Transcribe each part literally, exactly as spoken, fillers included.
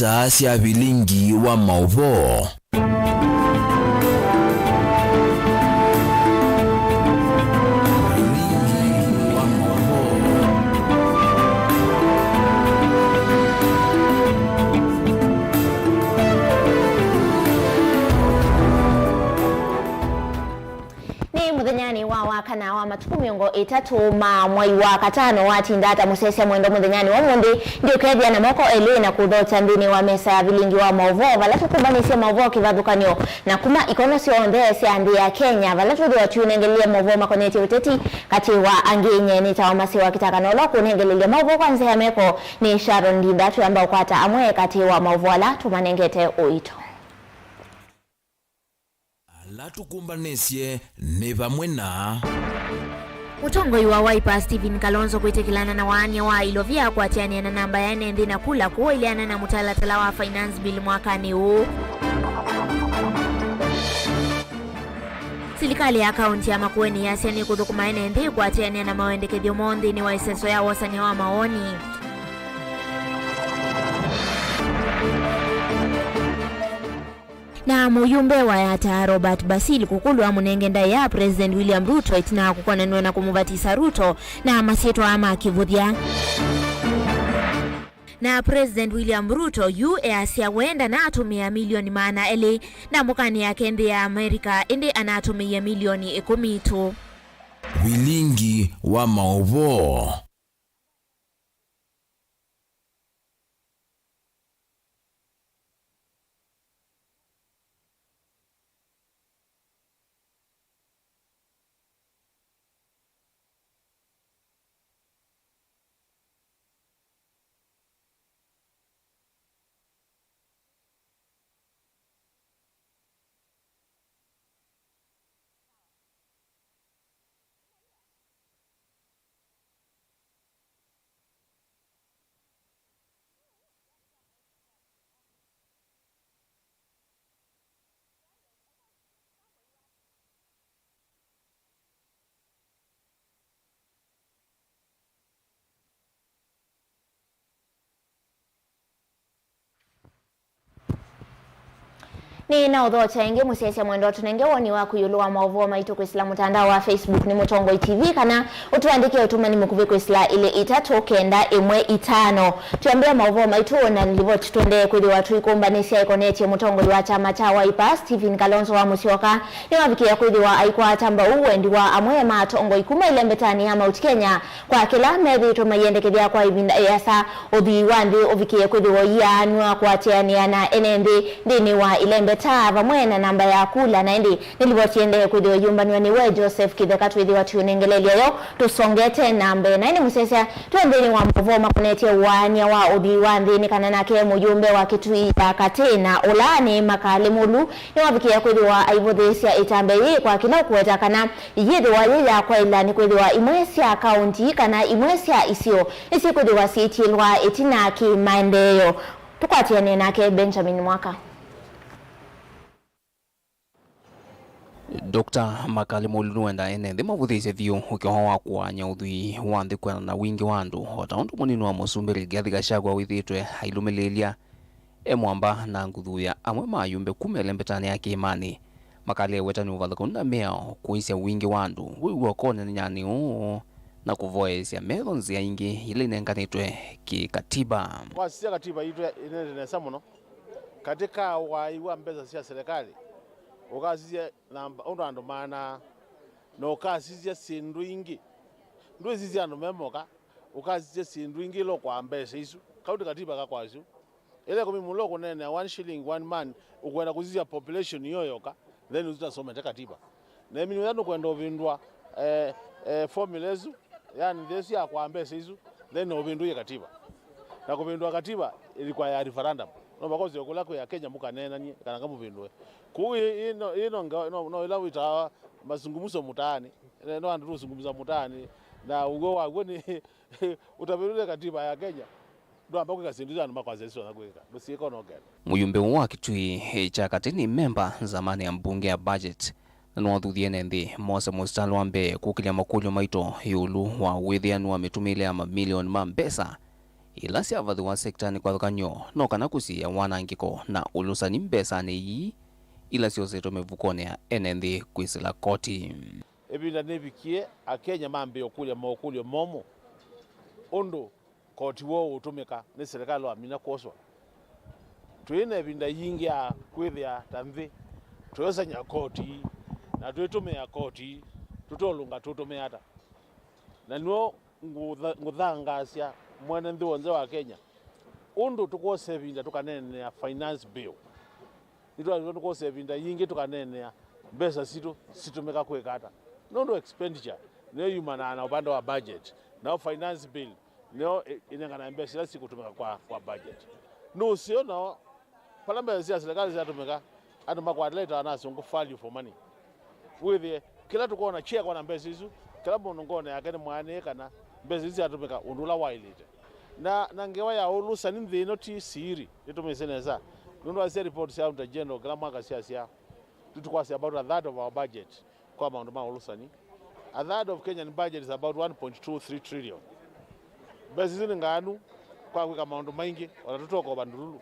Taa sya vilingi wa maũvoo. Vilingi wa maũvoo. Nĩ mũthenyanĩ wa wakana wa matukũ mĩongo ĩtatũ ma mwai wa katano, watinda ata mũsyaĩĩsya mwendwa mũthenyanĩ wa ũmũnthĩ, ndiũkethĩa na moko elĩ na kũthokya nthĩnĩ wa mesa ya vilingi wa maũvoo, vala tũkũmbanĩsye maũvoo kĩvathũkany'o na kuma ikono syonthe sya nthĩ ya Kenya, vala twĩthĩwa tũnengelelye maũvoo makonetye ũteti katĩ wa angĩ. Nyie nĩtawa Masiwa Kitaka, na ũla ũkũnengelelya maũvoo kwa nzĩa ya meko nĩ Sharon Ndinda. Twĩamba ũkwata amwe katĩ wa maũvoo ala tũmanengete ũito. Ala tũkũmbanĩsye nĩ vamwe na. Mũtongoi wa Wiper Stephen Kalonzo kwĩtĩkĩlana na waania wa Ilovia kũatĩanĩa na namba ya ene nthĩ na kula kũũ aileana na mũtalatala wa Finance Bill mwakanĩ ũũ. Silikalĩ ya kaũntĩ ya Makueni yasya nĩkũthũkũma ene nthĩ kũatĩanĩa na mawendekethyo moo nthĩnĩ wa ĩseso ya wosany'a wa mawoni. Na mũyumbe wa Yatta Robert Basil Kukulu amũnenge ndaĩa President William Ruto ĩtina wa kũkonanw'a na kũmũvatisa Ruto na masyĩtwa ma kĩvũthya. Na President William Ruto yu easya we ndanatũmĩa milioni maana elĩ ndambũkanĩ yake nthĩ ya America, ĩndĩ anatũmĩie milioni ĩkũmi tu. Vilingi wa maũvoo. Nĩ na ũthokya ĩngĩ, mũsyaĩĩsya mwendwa, tũnenge woni waku ĩũlũ wa maũvoo maitũ kwĩsĩla mũtandao wa Facebook nĩ Mũtongoi T V, kana ũtũandĩke ũtũmani mũkuvĩ kwĩsĩla ilĩ itatũ kenda ĩmwe itano. Twĩambĩa maũvoo maitũ na livoti tũendee kwĩthĩwa tũikũmbanĩsya ĩkonetye mũtongoi wa kyama kya Wiper, Stephen Kalonzo wa Musyoka, nĩwavikĩĩa kwĩthĩwa aikwata mbau wendi wa amwe ma atongoi kuma ĩlembetanĩ ya Mount Kenya kwa kĩla methĩĩtwe maiendekethya kwa ĩvinda ĩasa. Ũthwii wa nthĩ ũvikĩe kwĩthĩwa ũiaanw'a kũatĩanĩa na ene nthĩ nthĩnĩ wa ĩlembeta vamwe na namba ya kula, na ĩndĩ nĩ livoti ĩendee kwĩthĩwa ĩyũmbanw'a nĩwe Joseph Kĩtheka. Twĩthĩwa tũyũnengelelya yo tũsongete na mbee. Na ĩndĩ mũsyaĩĩsya, twĩ nthĩnĩ wa maũvoo makonetye ũaany'a wa ũthwii wa nthĩ, nĩ kana nake mũyũmbe wa Kitui ya Katĩ na ũla nĩ Makali Mulu nĩwavikĩĩa kwĩthĩwa aivũthĩĩsya ĩtambya yĩĩ kwa kĩla ũkũweta kana iyĩthĩwa yĩ ya kwaĩla, nĩkwĩthĩwa imwe sya kaũnti kana imwe sya isio nĩsyĩkwĩthĩwa syĩtiĩlwa ĩtina kĩ maendeeo. Tũkwatĩanĩe nake Benjamin Mwaka. Doctor Makali Mulu nĩwendaa ene nthĩ mavũthĩĩsye vyũ ũkĩo wa kũaany'a ũthwii wa nthĩ kwĩanana na wingĩ wa andũ, o ta ũndũ mũnini wa mũsumbĩ Rigathi Gachagua wĩthĩĩtwe ailũmĩlĩĩlya e mwamba na nguthu ya amwe ma ayumbe kuma ĩlembetanĩ ya kĩĩmanĩ. Makali eweta nĩ ũvathũkanu na mĩao kũisya wingĩ wa andũ wĩw'a ũkonyanĩnyanĩ ũũ na kũvoyeesya metho nzĩa ingĩ ila inenganĩtwe kĩ-katiba. Wasisya katiba yitũ ĩnenete nesa mũno katĩ ka ũaai wa mbesa sya serikali, ũkasisya namba ũndũ andũ maanaa, na ũkasisya syĩndũ ingĩ. Ndwĩsisya andũ me moka, ũkasisya syĩndũ ingĩ ila ũkwaa mbesa isu. Kau ti katiba ka kwasyo. Ĩla ĩkũmi mũno ũkũneenea one shilling, one man, ũkwenda kũsisya population yo yoka, then ũtasomete katiba. Na ĩmini ũya nũkwenda ũvĩndũa, eh, eh, formula ĩsu, yani nthĩ ĩsu ya kwaa mbesa isu, then ũvĩndũie katiba. Na kũvĩndũa katiba, ĩlikwaya referendum. No vakosi kũla kwĩ Akenya mũkaneenanie kana kamũvĩndũe. Kũu ĩ, ĩ, no, ĩ, no, nga- no, no ĩla wĩtaa mazungumzo mtaani, eh, no andũ tũzungumza mtaani, na ũw'o waw'o nĩ ũtavĩndũe katiba ya Kenya. Ndwamba kwĩka syĩndũ ila andũ makwasya syona kwĩka. Ndũsyĩka ũnokenda. Mũyumbe ũũ wa Kitui kya Katĩ nĩ memba nzamani ya mbunge ya budget, na nĩwathuthie ene nthĩ mose mũsitalĩ wa mbee kũkĩlya makũlyo maito ĩũlũ wa wĩthĩanu wa mĩtũmĩĩle ya mamilioni ma mbesa ila syavathũwa sektanĩ kwathũkany'o no kana kũsiĩĩa wanangĩko na ũlũsani mbesanĩ ii ila syosetwe mĩvukonĩ ya ene nthĩ kwĩsĩla koti. Ĩvinda nĩvikie Akenya mambĩĩe ũkũlya maũkũlyo momũ ũndũ koti woo ũtũmĩka nĩ silikalĩ wamina kwoswa. Twĩ na ĩvinda yingĩ ya kwĩthĩa ta nthĩ tũyosany'a koti na twĩtũmĩa koti tũtolũnga tũtũmĩa ata. Na nĩw'o ngũtha-, ngũthangaasya mwene nthĩ w'onthe wa Kenya ũndũ tũkwosa ĩvinda tũkaneenea finance bill. Nĩtwaĩlĩtwe nĩ kwosa ĩvinda yingĩ tũkaneenea mbesa sitũ sitũmĩka kwĩka ata. Nũndũ expenditure nĩyo yumanaa na ũvande wa budget, nao finance bill nĩyo ĩ-, ĩnenganae mbesa ila sikũtũmĩka kwa, kwa budget. Nũseo nao, vala mbesa sya silikalĩ syatũmĩka, andũ makwatĩla ĩtawa na asũngũ value for money. Wĩthĩe kĩla tũkwona kyeekwa na mbesa isu, kĩla mũndũ ngoonĩ yake nĩmwaanĩe kana mbesa isu syatũmĩka ũndũ ũla waĩlĩte. Na, na ngewa ya ũlũsani nthĩ ĩno ti siri, nĩtũmĩsĩ nesa. Nũndũ wasya report sya Auditor General kĩla mwaka syasya, tũkwasya about a third of our budget kwa maũndũ ma ũlũsani. A third of Kenyan budget is about one point two three trillion. Mbesa isu nĩ ngaanu kwa kwĩka maũndũ maingĩ, o na tũtokoova ndululu.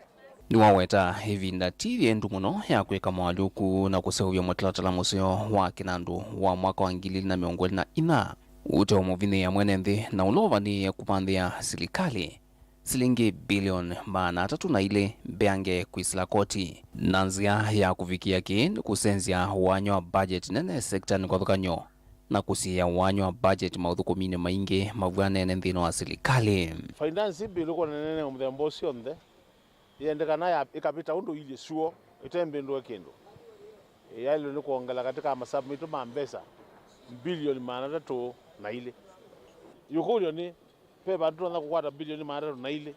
Nĩwaweta ĩvinda ti ĩthĩndu mũno ya kwĩka moalyũku na kũseũvya mũtalatala mũseo wa kĩnandũ wa mwaka wa ngili ilĩ na mĩongo ĩlĩ na inya, ũteũmũvinyĩĩa mwene nthĩ na ũla ũvanĩĩe kũvanthĩa silikalĩ silingi bilioni maana atatũ na ilĩ mbeange kwĩsĩla koti. Na nzĩa ya kũvikĩa kĩĩ nĩ kũsenzya ũany'o wa budget nene sektanĩ kwathũkany'o na kũsiĩĩa ũany'o wa budget maũthũkũminĩ maingĩ mavw'anene nthĩnĩ wa silikalĩ. Finance bill ũkonanene mũthemba ũsu onthe yendekana ya ĩkavĩta ũndũ ilyĩ suo ĩtembĩndũe kĩndũ. Yaĩlwe nĩ kwongela katĩ ka masavu maitũ ma mbesa mbilioni maana atatũ na ilĩ. Yũkũlyo nĩ, ve vandũ tũtonya kũkwata mbilioni maana atatũ na ilĩ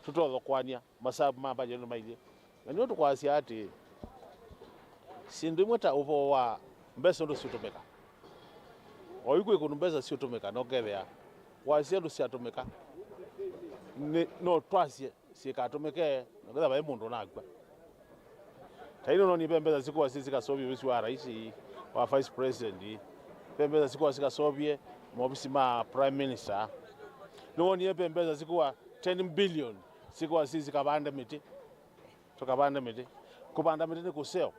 tũtothokũany'a masavu ma mbajeti mailye? Na nĩw'o tũkwasya atĩĩ, syĩndũ imwe ta ũvoo wa mbesa ũndũ siũtũmĩka, o yu kwĩ kũndũ mbesa siũtũmĩka, na ũkethĩa wasya ũndũ syatũmĩka, nĩ, no twasye syĩkatũmĩke na kwĩthĩwa vai mũndũ ũnakw'a. Ta ĩno nĩwonie ve mbesa sikuwa si sikaseũvye ovisi wa rais, wa vice president, ve mbesa sikuwa sikaseũvye maovisi ma prime minister. Nĩwonie ve mbesa sikuwa ten billion sikuwa si sikavande mĩtĩ. Tũkavande mĩtĩ. Kũvanda mĩtĩ nĩ kũseo.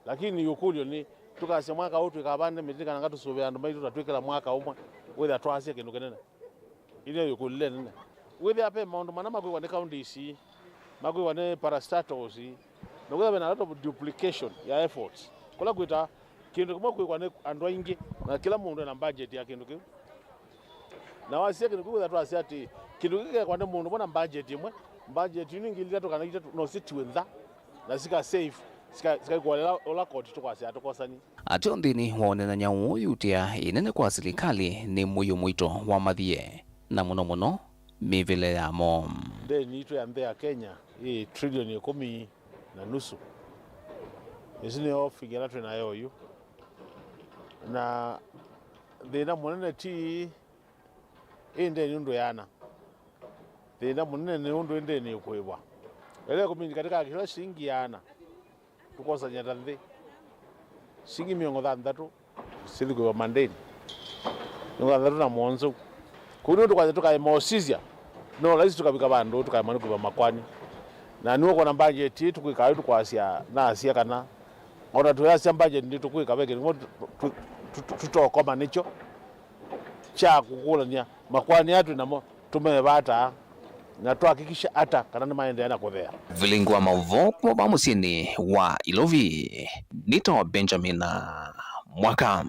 Lakini ũkũlyo nĩ, tũkasya mwaka ũũ twĩkavande mĩtĩ nĩ kana nga tũsũvĩe andũ maitũ ta twĩkĩla mwaka ũmwe, wĩthĩa twasya kĩndũ kĩnene? Ĩno yũkũlyo nene. Wĩthĩa ve maũndũ mana makwĩkwa nĩ counties, makwĩkwa nĩ parastatals, na kwĩthĩa vena a lot of duplication ya efforts. Kũla kwĩta kĩndũ kĩmwe kwĩkwa nĩ andũ aingĩ, na kĩla mũndũ ena budget ya kĩndũ kĩu. Na wasya kĩndũ kĩu, wĩthĩa twasya atĩ kĩndũ kĩu kĩkekwa nĩ mũndũ ũmwe na budget ĩmwe, budget yu nĩ ngili itatũ kana itatũ no sitiwe nza, na sika save, sika, sikaikũa ũla, ũla koti tũkwasya tũkosani. Ateo nthĩnĩ wa ũneenany'a ũũ, ĩutĩa ĩnene kwa silikalĩ nĩ mũio mũito wa mathie, na mũno mũno mĩvĩle yamo. Ndeni yitũ ya nthĩ ya Kenya yĩ trilioni ĩkũmi na nusu. Ĩsu nĩyo figure ĩla twĩ nayo oyu. Na thĩna mũnene ti ĩ ndeni ũndũ yaana. Thĩna mũnene nĩ ũndũ ĩ ndeni ĩkũĩvwa. Ĩla ĩkũmi katĩ ka kĩla silingi yaana, tũkosany'a ta nthĩ, silingi mĩongo thanthatũ sithi kũĩva mandeni, mĩongo thanthatũ na mũonza. Kũu nĩw'o tũkwasya tũkaema ũsisya, no laisi tũkavika vandũ tũkaema nĩ kũĩva makwani. Na nĩw'o ũkwona mbangeti ĩĩ tũkwĩkaa yu tũkwasya nasya kana o na tũyasya mbangeti nĩ tũkwĩka ve kĩndũ kĩmwe tũ-, tũ-, tũ-, tũtokoma nĩkyo kya kũkũlany'a makwani aa twĩ namo. Tũmeva ata, na twakikisha ata kana nĩmaendeea na kũthea? Vilingi wa maũvoo kuma va mũsyĩnĩ wa Ilovi, nĩtawa Benjamin Mwaka.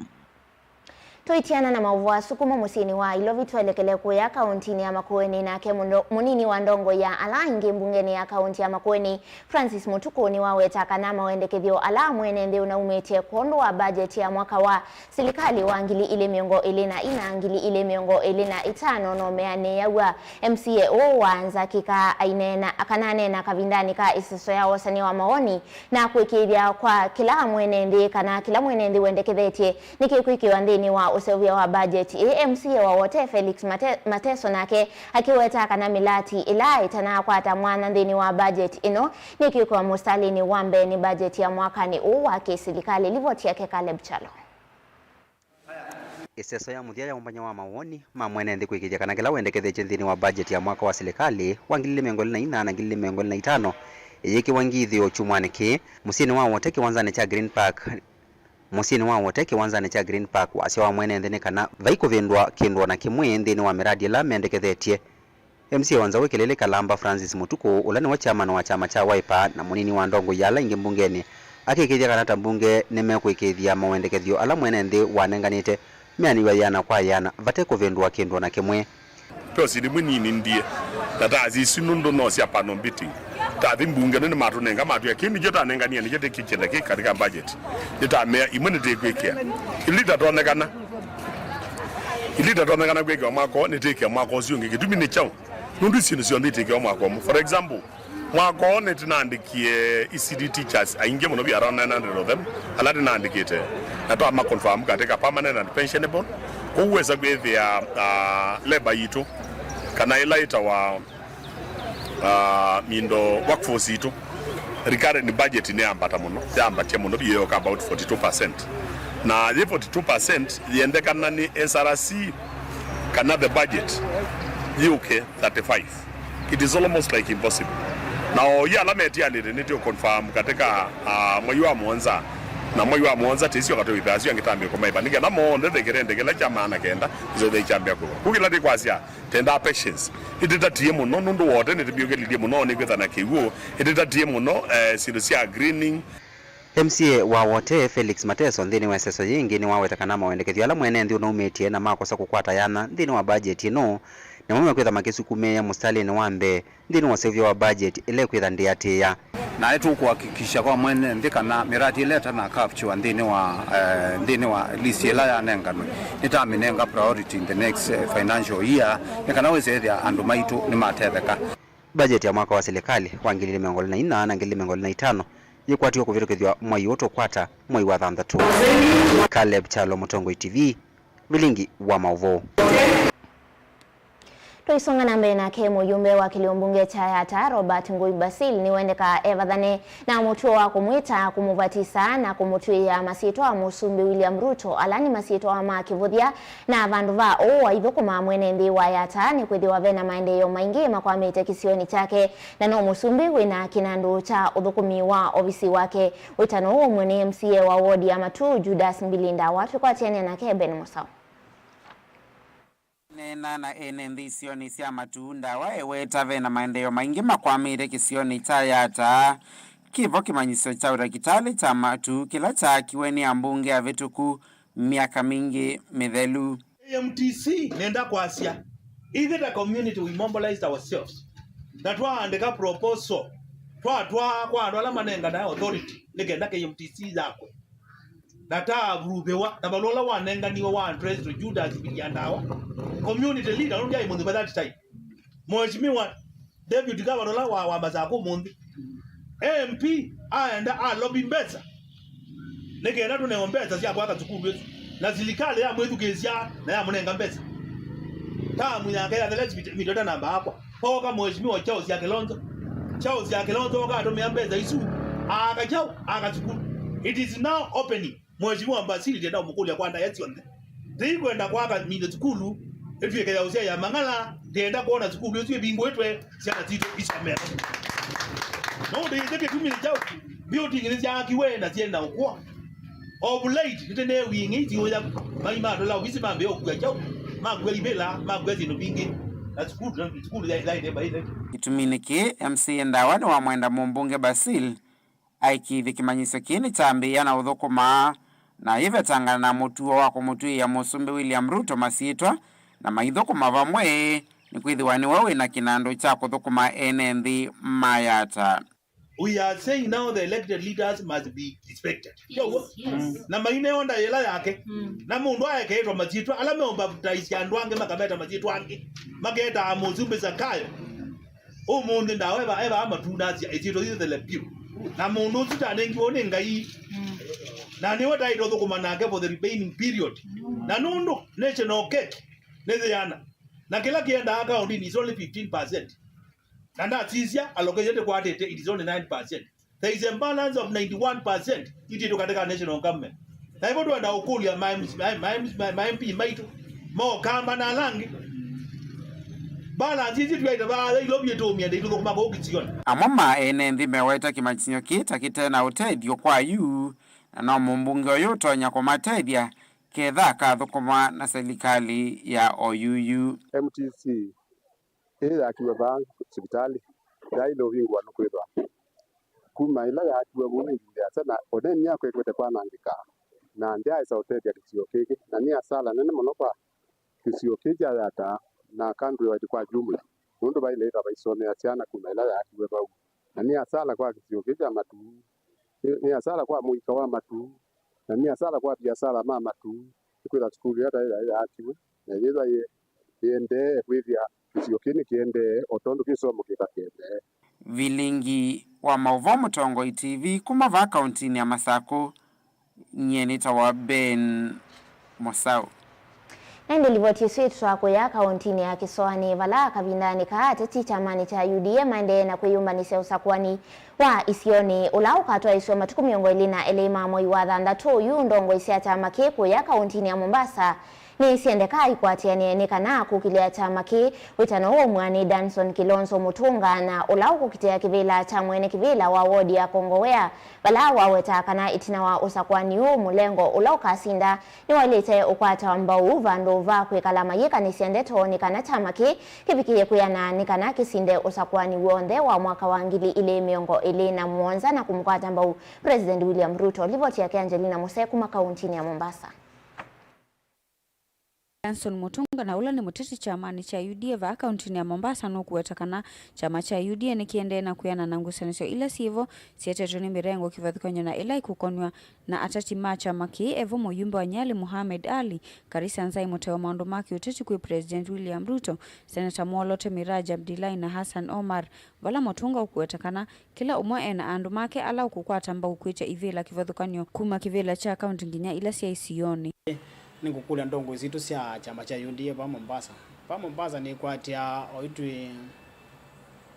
Tũitiana na maũvoo asu kuma mũsyĩnĩ wa Ilovi, twelekele kũya kaũntinĩ ya Makueni, nake mũno-, mũnini wa ndongo ya ala angĩ mbungenĩ ya kaũnti ya Makueni, Francis Mutuku nĩwaweta kana mawendekethyo ala mwene nthĩ ũnaumĩtye kwondũ wa budget ya mwaka wa silikalĩ wa ngili ilĩ mĩongo ĩlĩ na ina, ngili ilĩ mĩongo ĩlĩ na itano no meanĩaw'a. M C A ũũ wa Nzakika aineena, akananeena kavindanĩ ka ĩseso ya wosany'a wa mawoni na kũĩkĩĩthya kwa kĩla mwene nthĩ kana kĩla mwene nthĩ wendekethetye nĩkĩkwĩkĩwa nthĩnĩ wa ũseũvya wa budget ĩĩ. M C A wa Wote Felix Mate-, Mateso nake akĩweta kana mĩlati ĩla ĩtanakwata mwanya nthĩnĩ wa budget ĩno nĩkwĩkwa mũstalĩnĩ wa mbee nĩ budget ya mwakanĩ ũũ wa kĩsilikalĩ. Livoti yake Caleb Chalo. Ĩseso ya mũthya ya ũmbany'a wa mawoni ma mwene nthĩ kũĩkĩĩthya kana kĩla wendekethetye nthĩnĩ wa budget ya mwaka wa silikalĩ wa ngili ilĩ mĩongo ĩlĩ na inya na ngili ilĩ mĩongo ĩlĩ na itano ĩyĩkĩwa ngithyo kyumwanĩ kĩĩ mũsyĩnĩ wa Wote kĩwanzanĩ kya Green Park. Mũsyĩnĩ wa Wote kĩwanzanĩ kya Green Park, wasya wa mwene nthĩ nĩ kana vai kũvĩndũa kĩndũ o na kĩmwe nthĩnĩ wa mĩradi ĩla mendekethetye. M C A wa Nzaũ Ĩkĩlĩlĩ Kalamba Francis Mũtukũ, ũla nĩwe chairman wa kyama kya Wiper na mũnini wa ndongoi ya ala aingĩ mbungenĩ, akĩĩkĩĩthya kana ta mbunge nĩmekũĩkĩĩthya mawendekethyo ala mwene nthĩ wanenganĩte meanĩw'a yĩana kwa yĩana vate kũvĩndũa kĩndũ o na kĩmwe. Ve ũsindi mwĩnini ndiĩ, na ta isu nũndũ no sya panel beating. Ta athi mbunge nĩ nĩmatũnenga matwĩa, kĩu nĩkyo tanenganie, nĩkyo tĩkĩkĩte kĩ katika budget. Nĩtamea imwe nĩtĩkwĩkĩa. Ila itatonyekana. Ila itatonyekana kwĩkĩwa mwaka ũũ, nĩtĩkĩa mwaka ũsu ũngĩ. Kĩtumi nĩ kyaũ? Nũndũ isu nĩ syonthe itĩkĩwa mwaka ũmwe. For example, mwaka ũũ nĩtinaandĩkie E C D teachers aingĩ mũno, we around nine hundred of them, ala nĩnaandĩkĩte. Na twama confirm katika permanent and pensionable. Kwoou wesa kwĩthĩa, ah, labor yitũ, kana ĩla ĩtawa, ah, mindo workforce yitũ, recurrent budget nĩyambata mũno, yambatya mũno, yĩyoka about forty-two percent. Na yĩ forty-two percent yĩendekana nĩ S R C kana the budget yĩũke thirty-five. It is almost like impossible. Na oyu ala metianĩte nĩtũ confirm katika, ah, mwei wa mũonza, na mwei wa mũonza tĩsyoka tũithaa syo angĩ tambĩko maiva, nĩkenda monthe thekerende kĩla kya maana kenda nzothe ikyambĩa kũva. Kũu kĩla tĩkwasya, tenda patience. Ĩtĩtatie mũno nũndũ Wote nĩtũmyũkĩlilye mũno, nĩkwĩtha na kĩw'ũ. Ĩtĩtatie mũno, eh, syĩndũ sya greening. M C A wa Wote Felix Mateso nthĩnĩ wa ĩseso yĩngĩ nĩwaweta kana mawendekethyo ala mwene nthĩ ũnaumĩtye na makosa kũkwata yanya nthĩnĩ wa budget ĩno, namo mekwĩtha makĩsukumĩĩa mũsitalĩnĩ wa mbee nthĩnĩ wa ũseũvyo wa budget ĩla ĩkwĩtha ndĩatĩĩa. Na nĩtũkũhakikisha kwa mwene nthĩ kana mĩradi ĩla ĩtana capture nthĩnĩ wa, eh, nthĩnĩ wa list ĩla yanenganwe, nĩtamĩnenga priority in the next, eh, financial year, nĩ kana wĩse ĩthĩa andũ maitũ nĩmatetheka. Budget ya mwaka wa silikalĩ wa ngili ilĩ mĩongo ĩlĩ na inya na ngili ilĩ mĩongo ĩlĩ na itano yĩkwatiwe kũvĩtũkĩthw'a mwai ũũ tũkwata, mwai wa thanthatũ. Caleb Kyalo, Mũtongoi T V, vilingi wa maũvoo. Tũisonga na mbee nake, mũyumbe wa kĩlĩo mbunge kya Yatta, Robert Ngũi Basil, nĩwendekaa evathane na mũtuo wa kũmwĩta, kũmũvatisa na kũmũtw'ĩĩa masyĩtwa ma Mũsumbĩ William Ruto, ala nĩ masyĩtwa ma kĩvũthya, na vandũ va ũu aithũkũma mwene nthĩ wa Yatta, nĩkwĩthĩwa ve na maendeeo maingĩ makwamĩte kĩsionĩ kyake, na no mũsumbĩ wĩ na kĩnandũ kya ũthũkũmi wa ovisi wake. Wĩtano ũũ ũmwe nĩ M C A wa wodi ya Matuu, Judas Mbili Ndawa. Twĩkwatĩanĩa nake Ben Mũsaũ. Neena na ene nthĩ isionĩ sya Matuu, Ndawa eweta ve na maendeeo maingĩ makwamĩte kĩsionĩ kya Yatta. Kĩvo kĩmanyĩsyo kya ũtakĩtalĩ kya Matuu kĩla kyaakiwe nĩ ambunge avĩtũku myaka mingĩ mĩthelu. A M T C, nenda kwasya, ithyĩ ta community we mobilized ourselves, na twaandĩka proposal, twatwaa kwa andũ ala manenganae authority nĩ kenda K M T C yakwe. Na taavuvĩwa na valũa ũla wanenganiwe wa Andres to Judas Mbili Ndawa, community leader, nũndũ aĩ mũnyuva that time. Mheshimiwa David Gavana ũla wa, wa Masakũ ũmũnthĩ, M P aenda alobi mbesa nĩ kenda tũnewe mbesa sya kwaka sukulu ĩsu, na silikalĩ yamwĩthukĩĩsya na yamũnenga mbesa. Tamu yake yathela, video tanamba akwa, pooka Mheshimiwa Charles ya Kilonzo. Charles ya Kilonzo oka atũmĩa mbesa isu, aaka kyaũ? Aaka sukulu. It is now opening. Mheshimiwa Mbasili, ndĩenda ũmũkũlya kwa ndaĩa syonthe. Tĩikwenda kwaka mine sukulu ĩtw'ĩke ya ũsyaĩa mang'ala, ndĩenda kwona sukulu ĩsu ĩvingũĩtwe, syana sitũ isomea. No ndĩĩsĩ kĩtumi nĩ kyaũ building nĩsyaakiwe na syĩ na ũkũa. Of late, nĩtĩnee wing'i itiũya, mai matũla ovisi mambĩĩa ũkua kyaũ, makua ivĩla, makua syĩndũ mbingĩ, na sukulu, na sukulu yaĩ, yaĩ nĩmba ĩtheke. Kĩtuminĩ kĩĩ, M C A Ndawa nĩwamwenda mũmbunge Basil aikĩĩthye kĩmanyĩsyo kĩĩ nĩkyambĩĩa na ũthũkũma, na ayĩvetangana na mũtuo wa kũmũtw'ĩĩa Mũsumbĩ William Ruto masyĩtwa, na maithũkũma vamwe, nĩkwĩthĩwa nĩwe wĩ na kĩnandũ kya kũthũkũma ene nthĩ ma Yatta. We are saying now the elected leaders must be respected. Yes, yes. Na maineo ndaĩla yake. Mm. Na mũndũ aekeetwa masyĩtwa, ala meũmbaptaisya andũ angĩ makameta masyĩtwa angĩ, maketaa Mũsumbĩ Zakayo. Ũmũnthĩ Ndawa eva, eva amatunasya ĩsyĩtwa yĩthele vyũ. Na mũndũ ũsu tanengiwe nĩ Ngai. Mm. Na nĩwe taĩte ũthũkũma nake for the remaining period. Mm. Na nũndũ national cake nĩ yĩana. Na kĩla kĩendaa kaũndĩnĩ is only fifteen percent. Na ndasisya allocation tũkwatĩte, it is only nine percent. There is a balance of ninety-one percent itĩtũ katika national government. Na ĩvo twenda ũkũlya ma M C, ma, ma M C, ma, ma M P maitũ, mokamba na ala angĩ. Balance isu twaita vaa Nairobi ĩtũmie ndĩ tũthũkũma kũu kĩsionĩ. Amwe ma ene nthĩ meweta kĩmanyĩsyo kĩĩ ta kĩte na ũtethyo kwa ayuu, na no mũmbunge ũyũ ũtonya kũmatethya ketha akathũkũma na silikalĩ ya oyuyu. M T C ĩĩ yakiwe vaa sivitalĩ yaĩle ũvingũa nũkwĩthwa kuma ĩla yaakiwe vau ĩvinda yasya, na ũneeni yakwa ĩkwete kwanangĩka, na ndyaaĩsa ũtethya kĩsio kĩkĩ, na nĩ asala nene mũno kwa kĩsio kĩĩ kya Yatta na countrywide kwa jumla, nũndũ vaĩle ĩthwa vaisomea syana kuma ĩla yaakiwe vau, na nĩ asala kwa kĩsio kĩĩ kya Matuu, nĩ, nĩ asala kwa mũika wa Matuu, na nĩ asala kwa viasala ma Matuu, nĩkwĩthwa sukulu ĩla yaĩ yaakiwe na yĩthwa yĩ-, yĩendee kwĩthĩa kĩsio kĩĩ nĩkĩendee o tondũ kĩsomo kĩka kĩendee. Vilingi wa maũvoo Mũtongoi T V kuma vaa kauntinĩ ya Masakũ, nyie nĩtawa Ben Mũsaũ. Na ĩndĩ livoti ĩsu ĩtũtwaa kũya kauntinĩ ya Kĩsoanĩ, vala kavindanĩ kaa ateti kyamanĩ kya U D A maendee na kwĩyũmbanĩsya ũsakũani wa isionĩ, ũla ũkatwaĩsw'a matukũ mĩongo ĩlĩ na elĩ ma mwei wa thanthatũ ũyu. Ndongoi sya kyama kĩĩ kũya kauntinĩ ya Mombasa nĩsyendeka ikwatĩanĩe nĩ kana kũkilĩa kyama kĩĩ. Wĩtano ũũ mwĩanĩe Danson Kilonzo Mũtũnga, na ũla ũkũkitĩa kĩvĩla kya mwene kĩvĩla wa wodi ya Kongowea, vala wawetaa kana ĩtina wa ũsakũani ũũ, mũlengo ũla ũkasinda nĩwaĩlĩte ũkwatawa mbau vandũ va kwĩkala mayĩkanĩsya ndeto nĩ kana kyama kĩĩ kĩvikĩĩe kwĩana nĩ kana kĩsinde ũsakũani w'onthe wa mwaka wa ngili ilĩ mĩongo ĩlĩ na mũonza na kũmũkwata mbau President William Ruto. Livoti yake Angelina Muse kuma kauntinĩ ya Mombasa. Danson Mũtũnga, na ũla nĩ mũteti kyamanĩ kya U D A vaa kauntinĩ ya Mombasa, nũkũweta kana kyama kya U D A nĩkĩendee na kwĩana na ngusanĩsyo ila syĩvo syetetwe nĩ mĩrengo kĩvathũkany'o na ĩla ĩkũkonw'a na ateti ma kyama kĩĩ, evo mũyumbe wa Nyali Mohamed Ali, Karisa Nzai mũtee wa maũndũ ma kĩũteti kwĩ President William Ruto, Seneta mwolote Miraj Abdullahi na Hassan Omar, vala Mũtũnga ũkũweta kana kĩla ũmwe ena andũ make ala ũkũkwata mbau kwĩtya ivĩla kĩvathũkany'o kuma kĩvĩla kya kaunti nginya ila sya isionĩ. Nĩngũkũlya ndongoi sitũ sya kyama kya U D A va Mombasa. Va Mombasa nĩkwatĩa oyu twĩ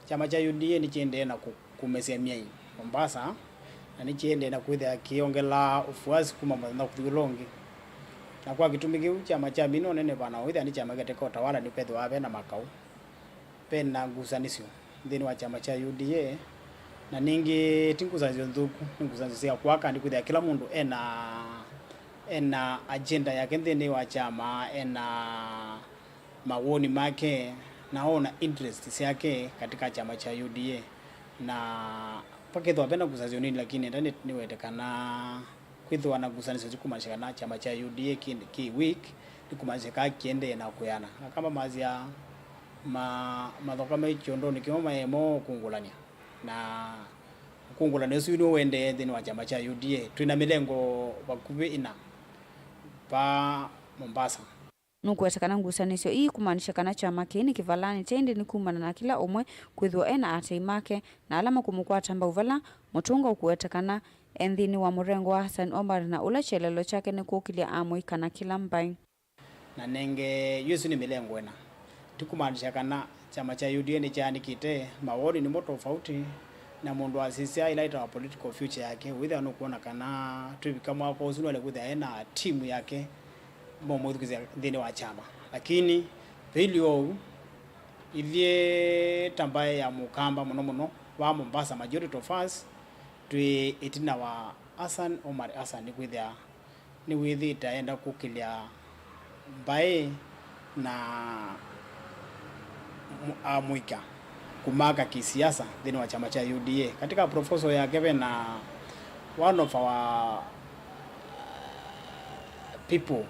kyama kya U D A nĩkĩendee na kũ-, kũmesya myai Mombasa, na nĩkĩendee na kwĩthĩa kĩyongelaa ũfuasi kuma mũthenya kũthi ũla ũngĩ. Na kwa kĩtumi kĩu, kyama kya mina ũnene vana wĩthĩa nĩ kyama kĩateka ũtawala nĩkwethĩwa ve na makaũ. Ve na ngusanĩsyo nthĩnĩ wa kyama kya U D A, na ningĩ ti ngusanĩsyo nthũku, nĩ ngusanĩsyo sya kwaka, nĩ kwĩthĩa kĩla mũndũ ena, ena agenda yake nthĩnĩ wa kyama, ena mawoni make, na ona interest syake katika kyama kya U D A. Na pakethĩwa ve na ngusanĩsyo nini, lakini enda nĩ, nĩwete kana kwĩthĩwa na ngusanĩsyo ti kũmaanisha kana kyama kya U D A kĩ, kĩ weak, nĩ kũmaanisha kana kĩendee na kwĩana. Akamba masya ma, mathoka me kyondonĩ kĩmwe maemo kũngũlany'a. Na kũngũlany'a ũsu nĩw'o ũendee nthĩnĩ wa kyama kya U D A. Twĩ na mĩlengo vakuvĩ ĩna vaa Mombasa. Nũkũweta kana ngusanĩsyo ii ikũmaanisya kana kyama kĩĩ nĩkĩvalanĩte, ĩndĩ nĩ kumana na kĩla ũmwe kwĩthĩwa e na atei make na ala makũmũkwata mbau, vala Mũtũnga ũkũweta kana e nthĩnĩ wa mũrengo wa Hassan Omar na ũla kyelelo kyake nĩ kũkĩlya amũika na kĩla mbaĩ. Na nenge yu ĩsu nĩ mĩlengo ĩna. Ti kũmaanisya kana kyama kya U D A nĩkyaanĩkĩte, mawoni nĩmo tofauti, na mũndũ asisya ĩla ĩtawa political future yake, wĩthĩa nũkwona kana twĩvika mwaka ũsu nĩwale kwĩthĩa e na timu yake momwĩthukĩĩsya nthĩnĩ wa kyama. Lakini vailye ũu, ithyĩ ta mbaĩ ya Mũkamba mũno mũno vaa Mombasa, majority of us twĩ ĩtina wa Hassan Omar Hassan, nĩkwĩthĩa nĩwĩthĩĩte aenda kũkĩlya mbaĩ na mu-, amũika kũmaka kĩsiasa nthĩnĩ wa kyama kya U D A. Katika proposal yake ve na one of our people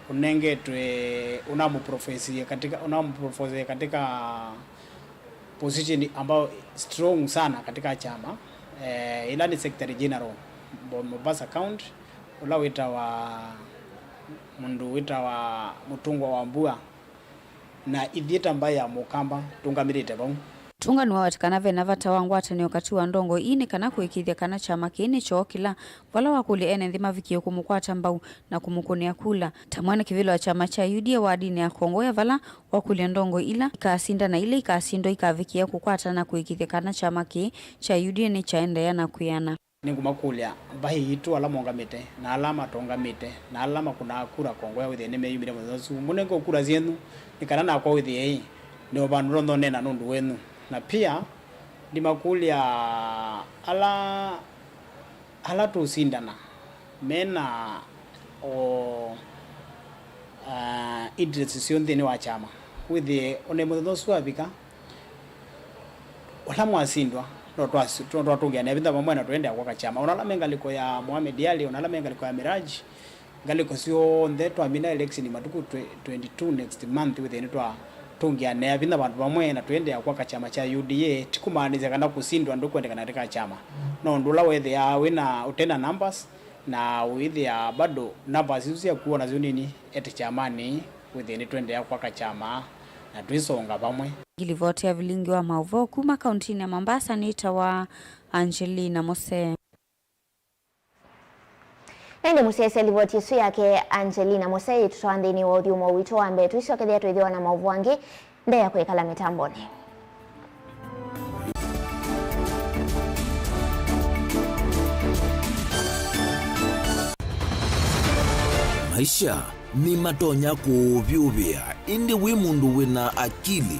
ũnengetwe, ũnamũprofesie katika, ũnamũprofesie katika position ambayo strong sana katika chama, eh, ĩla nĩ Secretary General Mo-, Mombasa County, ũla wĩtawa, mũndũ wĩtawa Mũtũngwa wa Mbua, na ithyĩ ta mbaĩ ya Mũkamba tũngamĩlĩte vau. Tũnga nĩwaweta kana ve na vata wa ngwatanĩo katĩ wa ndongoi ii nĩ kana kũĩkĩĩthya kana kyama kĩĩ nĩ kyoo kĩla, vala wakũlya ene nthĩ mavikie kũmũkwata mbau na kũmũkũnĩa kula. Ta mwene kĩvĩla wa kyama kya U D A wadinĩ ya Kongowea, vala wakũlya ndongoi ila ikasinda na ila ikasindwa ikavikĩa kũkwatana na kũĩkĩĩthya kana kyama kĩĩ kya U D A nĩkyaendeea na kwĩana. Nĩngũmakũlya mbaĩ itũ ala maũngamĩte, na ala matũngamĩte, na ala makũnaa kura kongow'a wĩthĩe nĩmeyumĩlya mũthenya ũsu. Mũnenge kura syenyu, nĩ kana nakwa wĩthĩe ĩ, nĩ o vandũ ndonya ũneena nũndũ wenyu. Na pia, ndimakũlya ala, ala tũsindana, me na o, ah, interest syoo nthĩnĩ wa kyama. Wĩthĩe, o na mũthenya ũsu wavika, ũla mwasindwa, no twas-, no twatũngĩanĩa vinya vamwe na tũendeea kwaka kyama. O na ala me ngalĩko ya Mohamed Ali, o na ala me ngalĩko ya Miraj, ngalĩko syonthe twamina election matukũ twe-, twenty-two next month, wĩthĩe nĩtwatũngĩanĩa vinya vandũ vamwe na tũendeea kwaka kyama kya U D A, ti kũmaanisya kana kũsindwa ndũkwendekana katika kyama. No ũndũ ũla wethĩaa wĩ na, ũte na numbers, na ũithĩa bado numbers isu syaku o nasyo nini ete kyamanĩ, wĩthĩe nĩtũendeea kwaka kyama na twĩsonga vamwe. Ngilivoti ya vilingi wa maũvoo kuma kauntinĩ ya Mombasa nĩtawa Angelina Mose. Na ĩndĩ mũsyaĩĩsya livoti ĩsu yake Angelina Mose yĩtũtwaa nthĩnĩ wa ũthyũmũo witũ wa mbee. Tũisokethya twĩthĩwa na maũvoo angĩ mbee ya kwĩkala mĩtambonĩ. Maisha nĩmatonya kũũvyũvĩa, ĩndĩ wĩ mũndũ wĩ na akili,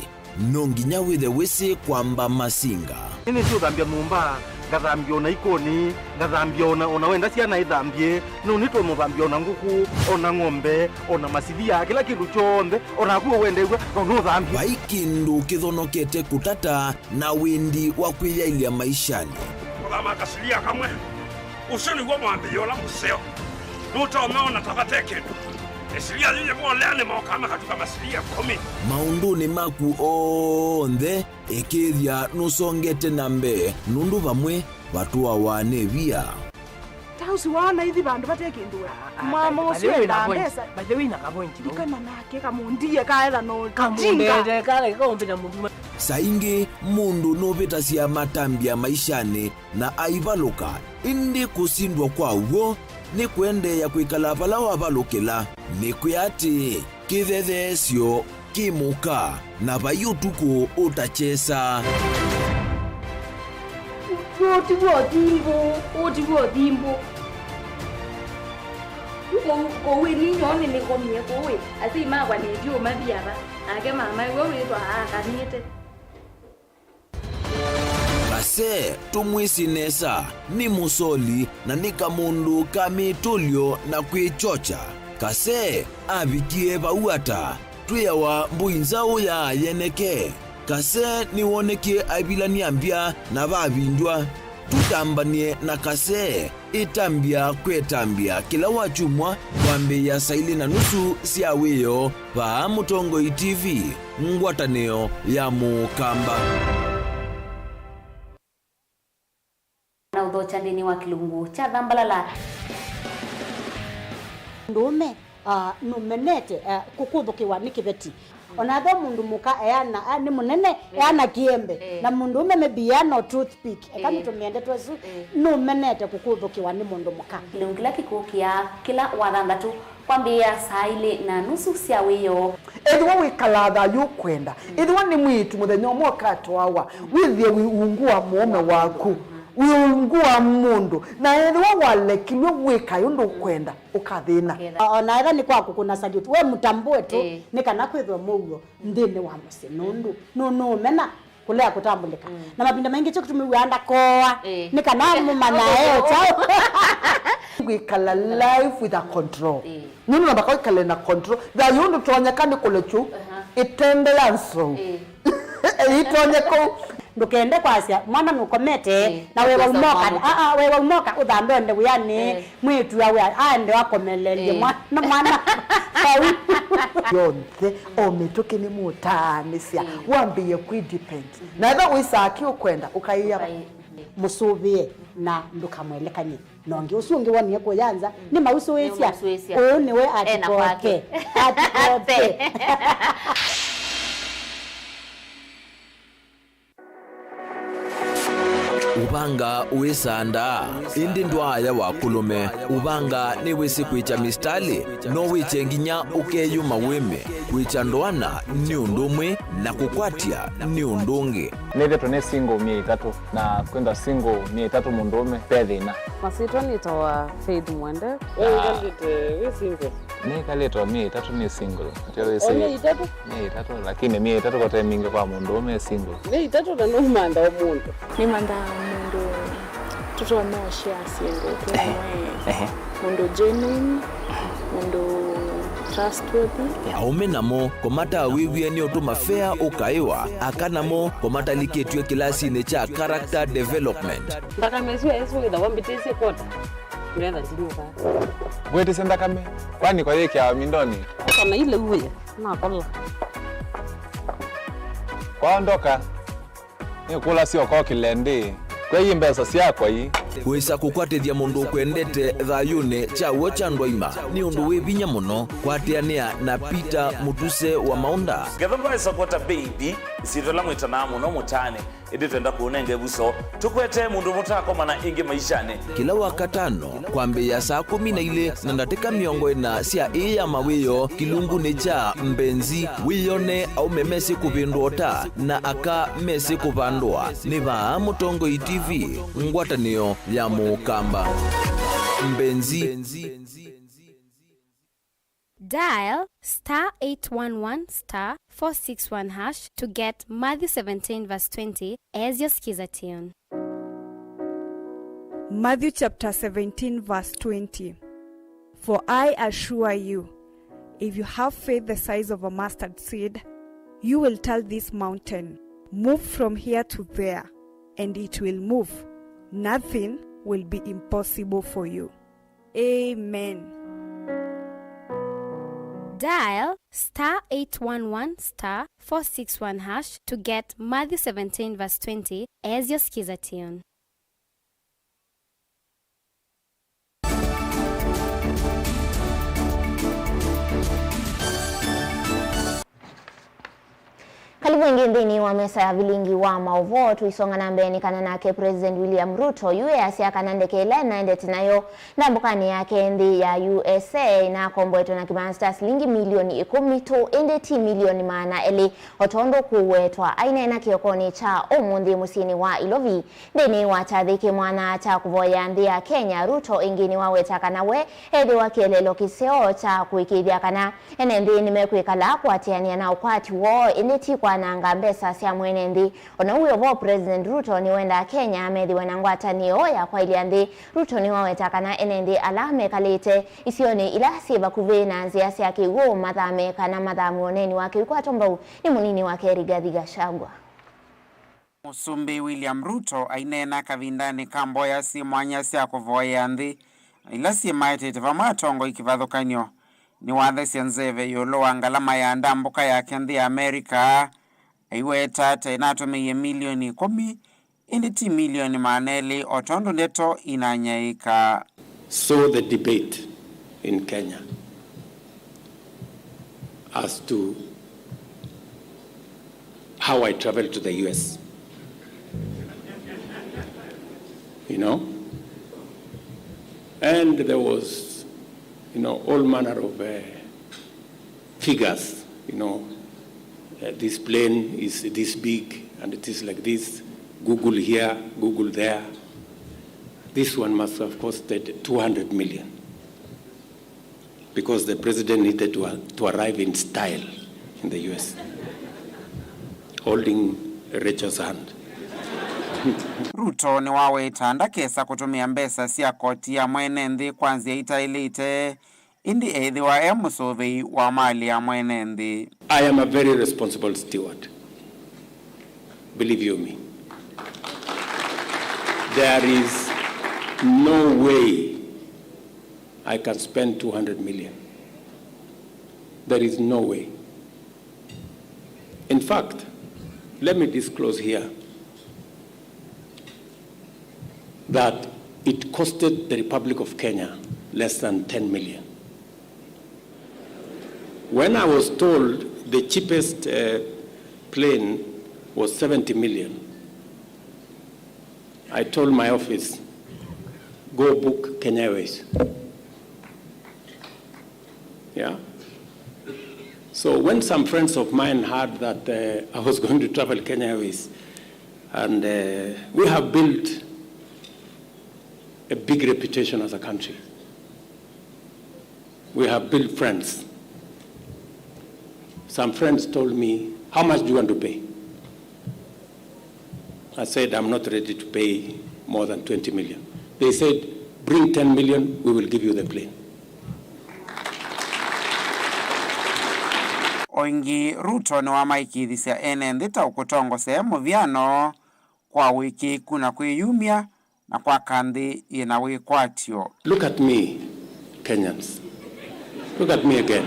no nginya wĩthe wĩsĩ kwamba masinga. Nĩnĩsĩ ũthambya nyũmba, ngathambya o na ikoni, ngathambya o na, o na wenda syana ithambye, no nĩtũmũthambya o na ngũkũ, o na ng'ombe, o na masilia, kĩla kĩndũ kyonthe, o naku ũwendew'a, no nũthambye. Vai kĩndũ kĩthonokete kũtata na wendi wa kwĩyaĩlya maishanĩ. Kũthama kasilia kamwe, ũsu nĩw'o mwambĩĩo ũla mũseo. Nũtonya ona ta vate kĩndũ. Ĩsilia yĩyĩvolea nĩmokaa makatuka masilia ĩkũmi. Maũndũnĩ maku onthe, ĩkĩĩthya nũsongete na mbee, nũndũ vamwe vatũawa nĩ via. Ta ũsu waona ithi vandũ vate kĩndũ we. Mama ũsu ena mbesa. By the way, na kavointi vau. Ndikana nake kamũndie kaetha no kamũndete kale kaũmbĩta mũthuma. Saa ingĩ mũndũ nũvĩtasya matambya maishanĩ na aivalũka, ĩndĩ kũsindwa kwa w'o nĩ kũendeea kwĩkala vala wavalũkĩla. Nĩkwĩa atĩ, kĩthetheesyo kĩ mũka, na vai ũtukũ ũtakyesa. Ũũ ti w'o thimbũ, ũũ ti w'o thimbũ. Kũu, kũu ĩni nyoo nĩnĩkomie kũu ĩ, asyai makwa nĩndiũmathi ava, nake mama ĩwe wĩthwa aakanĩte. Kase, tũmwĩsĩ nesa, nĩ mũsoli na nĩ kamũndũ ka mĩtũlyo na kwĩkyokya. Kase avikie vau ata? Twĩawa mbũi nzaũ ya yeneke. Kase nĩwonekie aivilany'a mbya na vavindwa. Tũtambany'e na Kase. Ĩtambya kwĩ ĩtambya kĩla wakyumwa kwambĩĩa saa ilĩ na nusu sya wĩoo vaa Mũtongoi T V, ngwatanĩo ya Mũkamba. Na ũthokya nthĩnĩ wa kĩlungu kya Thambalala. Mũndũũme, ah, nũmenete, ah, kũkũthũkĩwa nĩ kĩveti. Ona ethĩwa mũndũ mũka eana, ah, nĩ mũnene, eh, eana kĩembe. Eh. Na mũndũũme maybe eana o toothpick. Eka, eh, nĩtũmĩe ndeto ĩsu, eh, nũmenete kũkũthũkĩwa nĩ mũndũ mũka. Kĩlungu kĩla kĩkũkĩa kĩla wathanthatũ kwambĩĩa saa ilĩ na nusu sya wĩoo. Ethĩwa wĩkalaa thayũ ũkwenda, ethĩwa nĩ mwĩĩtu mũthenya ũmwe ũkatwawa, wĩthĩe wĩ ungu wa mũũme waku, wĩ ungu wa mũndũ, na ethĩwa walekilw'e wĩkae ũndũ ũkwenda, ũkathĩna. Ũkethĩa. O-, ona ethĩwa nĩ kwa kũkũna salute, we mũtambũe tu, ĩĩ, nĩ kana kwĩthwe mũuo nthĩnĩ wa mũsyĩ, nũndũ nũ-, nũũmena kũlea kũtambũlĩka. Mm. Na mavinda maingĩ kyo kĩtumi wĩaa ndakooa, ĩĩ, nĩ kana mũmanyae o kyaũ. Kwĩkala life with a control. Ĩĩ. Nũndũ namba kwĩkale na control. Thayũ ndũtonyeka nĩ kũlekyu, aha, ĩtembe ya nsou. Ĩĩ. Ĩitonyeka. Ndũkende kwasya mwana nũkomete, ĩĩ, na wewa ũkosa ũmoka. Aa, wewa ũmoka, ũthambe ũende wĩanĩ. Ĩĩ. Mwĩĩtu awe aende akomelelye, ĩĩ, mwana, mwana. Vau. Yonthe, o mĩtũkĩ nĩmũtaanĩsya, ĩĩ, wambĩĩe kwĩ depend. Na ethĩwa wĩsaa kĩ ũkwenda, ũkaĩa. Ũkaĩ-, mũsũvĩe na ndũkamwelekany'e na ũngĩ. Ũsu ũngĩ wonie kũya nza, mm, nĩmausũĩsya. Nĩmausũĩsya. Ũyũ nĩwe ena kwake. Atikote. Atikote. Ũvanga wĩsandaa, ĩndĩ ndwaaya wa kũlũme. Ũvanga nĩwĩsĩ kwĩkya mĩsitalĩ, no wĩkye nginya ũkeyũma wĩme. Kwĩkya ndoana nĩ ũndũ ũmwe, na kũkwatya nĩ ũndũ ũngĩ. Nĩthĩtwe nĩ single myei ĩtatũ, na kwĩthwa single myei ĩtatũ mũndũũme, ve thĩna. Masyĩtwa nĩtawa Faith Mwende. We wĩkalĩte wĩ single? Nĩkalĩte o myei ĩtatũ nĩ single. Atĩ wĩsĩ o myei ĩtatũ? Myei ĩtatũ, lakini myei ĩtatũ kote mingĩ kwa mũndũũme e single. Myei ĩtatũ na nũmantha o mũndũ. Nĩmanthaa mũndũ tũtonya ũshare syĩndũ twĩ hamwe. Ehe. Mũndũ genuine, mũndũ trustworthy. Aũme namo kũmatawĩw'e nĩ ũndũ mavea ũkaĩwa, aka namo kũmatalikĩtw'e kĩlasinĩ kya character development. Nthakame ĩsu ya Yesũ wĩthawa mbĩtĩsye kwota. Ngetha ndinyuka. Wĩtĩsye nthakame, kwani kwayĩkĩawa mindonĩ? Kana ile uwe, nakola. Kwaondoka, nĩkũlasya ũkokĩle ndĩ. Kwei mbesa syakwa ii. Kwĩsa kũkwatĩthya mũndũ ũkwendete thayũnĩ kya w'o kya ndwaima nĩ ũndũ wĩ vinya mũno. Kwatĩanĩa na Peter Mũtuse wa Maũnda. Ngetha ndwaĩsa kwota baby, ĩsyĩtwa ĩla mwĩtanaa mũno mũtaanĩ, ĩndĩ twenda kũũnenga ĩvuso, tũkwete mũndũ mũtaakomana ĩngĩ maishanĩ. Kĩla Wakatano, kwambĩĩa saa kũmi na ilĩ na ndatĩka mĩongo ĩna sya ĩĩ ya mawĩoo, kĩlungunĩ kya Mbenzi, wĩyone aũme mesĩ kũvĩndũa ũta na aka mesĩ kũvandũa. Nĩ vaa Mũtongoi T V, ngwatanĩo ya Mũkamba. Mbenzi. Dial star eight one one star four six one hash to get Matthew seventeen verse twenty as your skiza tune. Matthew chapter seventeen, verse twenty. For I assure you, if you have faith the size of a mustard seed, you will tell this mountain, 'Move from here to there,' and it will move. Nothing will be impossible for you. Amen. Dial star eight one one star four six one hash to get Matthew seventeen verse twenty as your skiza tune. Karibu ĩngĩ nthĩnĩ wa mesa ya vilingi wa maũvoo. Tũisonga na mbee nĩ kana nake President William Ruto yu easya kana ndeke ĩla ĩnaendete nayo ndambũkanĩ yake nthĩ ya U S A ĩnakomboetwe na kĩmanzi kya silingi milioni ĩkũmi tu, ĩndĩ ti milioni maana elĩ, o tondũ kũwetwa. Aineena kĩokonĩ kya ũmũnthĩ mũsyĩnĩ wa Ilovi nthĩnĩ wa kyathĩ kĩ mwanya kya kũvoya nthĩ ya Kenya, Ruto ĩngĩ nĩwaweta kana we ethĩwa kĩeleelo kĩseo kya kũĩkĩĩthya kana ene nthĩ nĩmekwĩkala kũatĩanĩa na ũkwati woo, ĩndĩ ti kwananga mbesa sya mwene nthĩ. O na ũu wĩ o vo, President Ruto nĩwendaa Kenya methĩwe na ngwatanĩo ya kwaĩlya nthĩ. Ruto nĩwaweta kana ene nthĩ ala mekalĩte isionĩ ila syĩ vakuvĩ na nzĩa sya kĩw'ũ mathame kana mathamw'e ũneeni wa kĩw'ũ kĩkwatwa mbau nĩ mũnini wake Rigathi Gachagua. Mũsumbĩ William Ruto aineena kavindanĩ ka mboya syĩ mwanya sya kũvoyea nthĩ ila syĩmaetete vamwe atongoi kĩvathũkany'o, nĩwathesya nzeve ĩũlũ wa ngalama ya ndambũka yake nthĩ ya America, aiweta ta ĩnatũmĩie milioni ĩkũmi, ĩndĩ ti milioni maana elĩ o tondũ ndeto inanyaĩĩka. So the debate in Kenya as to how I traveled to the U S. You know? And there was, you know, all manner of uh, figures, you know. Uh, this plane is this big and it is like this. Google here, Google there. This one must have costed two hundred million. Because the president needed to, to arrive in style in the U S, holding Rachel's hand. Ruto nĩwaweta ndakesa kũtũmĩa mbesa sya koti ya mwene nthĩ kwa nzĩa itaĩlĩte, ĩndĩ ethĩwa e mũsũvĩi wa mali ya mwene nthĩ. I am a very responsible steward. Believe you me. There is no way I can spend two hundred million. There is no way. In fact, let me disclose here that it costed the Republic of Kenya less than ten million. When I was told the cheapest uh, plane was seventy million, I told my office, "Go book Kenya Airways." Yeah. So when some friends of mine heard that, uh, I was going to travel Kenya Airways, and, uh, we have built a big reputation as a country. We have built friends. Some friends told me, "How much do you want to pay?" I said, "I'm not ready to pay more than twenty million." They said, "Bring ten million, we will give you the plane." O ĩngĩ, Ruto nĩwamaĩkĩĩthisya ene nthĩ ta ũkũtongosee mũvĩano kwa ũĩkĩĩku na kwĩyumya na kwaka nthĩ yĩ na wĩkwatyo. Look at me, Kenyans. Look at me again.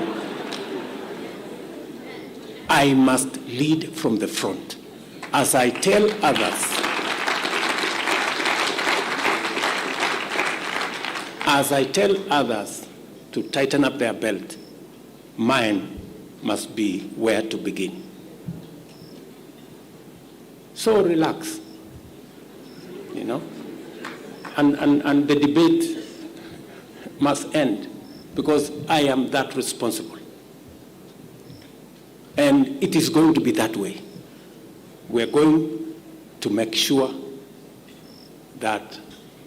I must lead from the front. As I tell others, as I tell others to tighten up their belt, mine must be where to begin. So relax, you know, and, and, and the debate must end because I am that responsible. And it is going to be that way. We are going to make sure that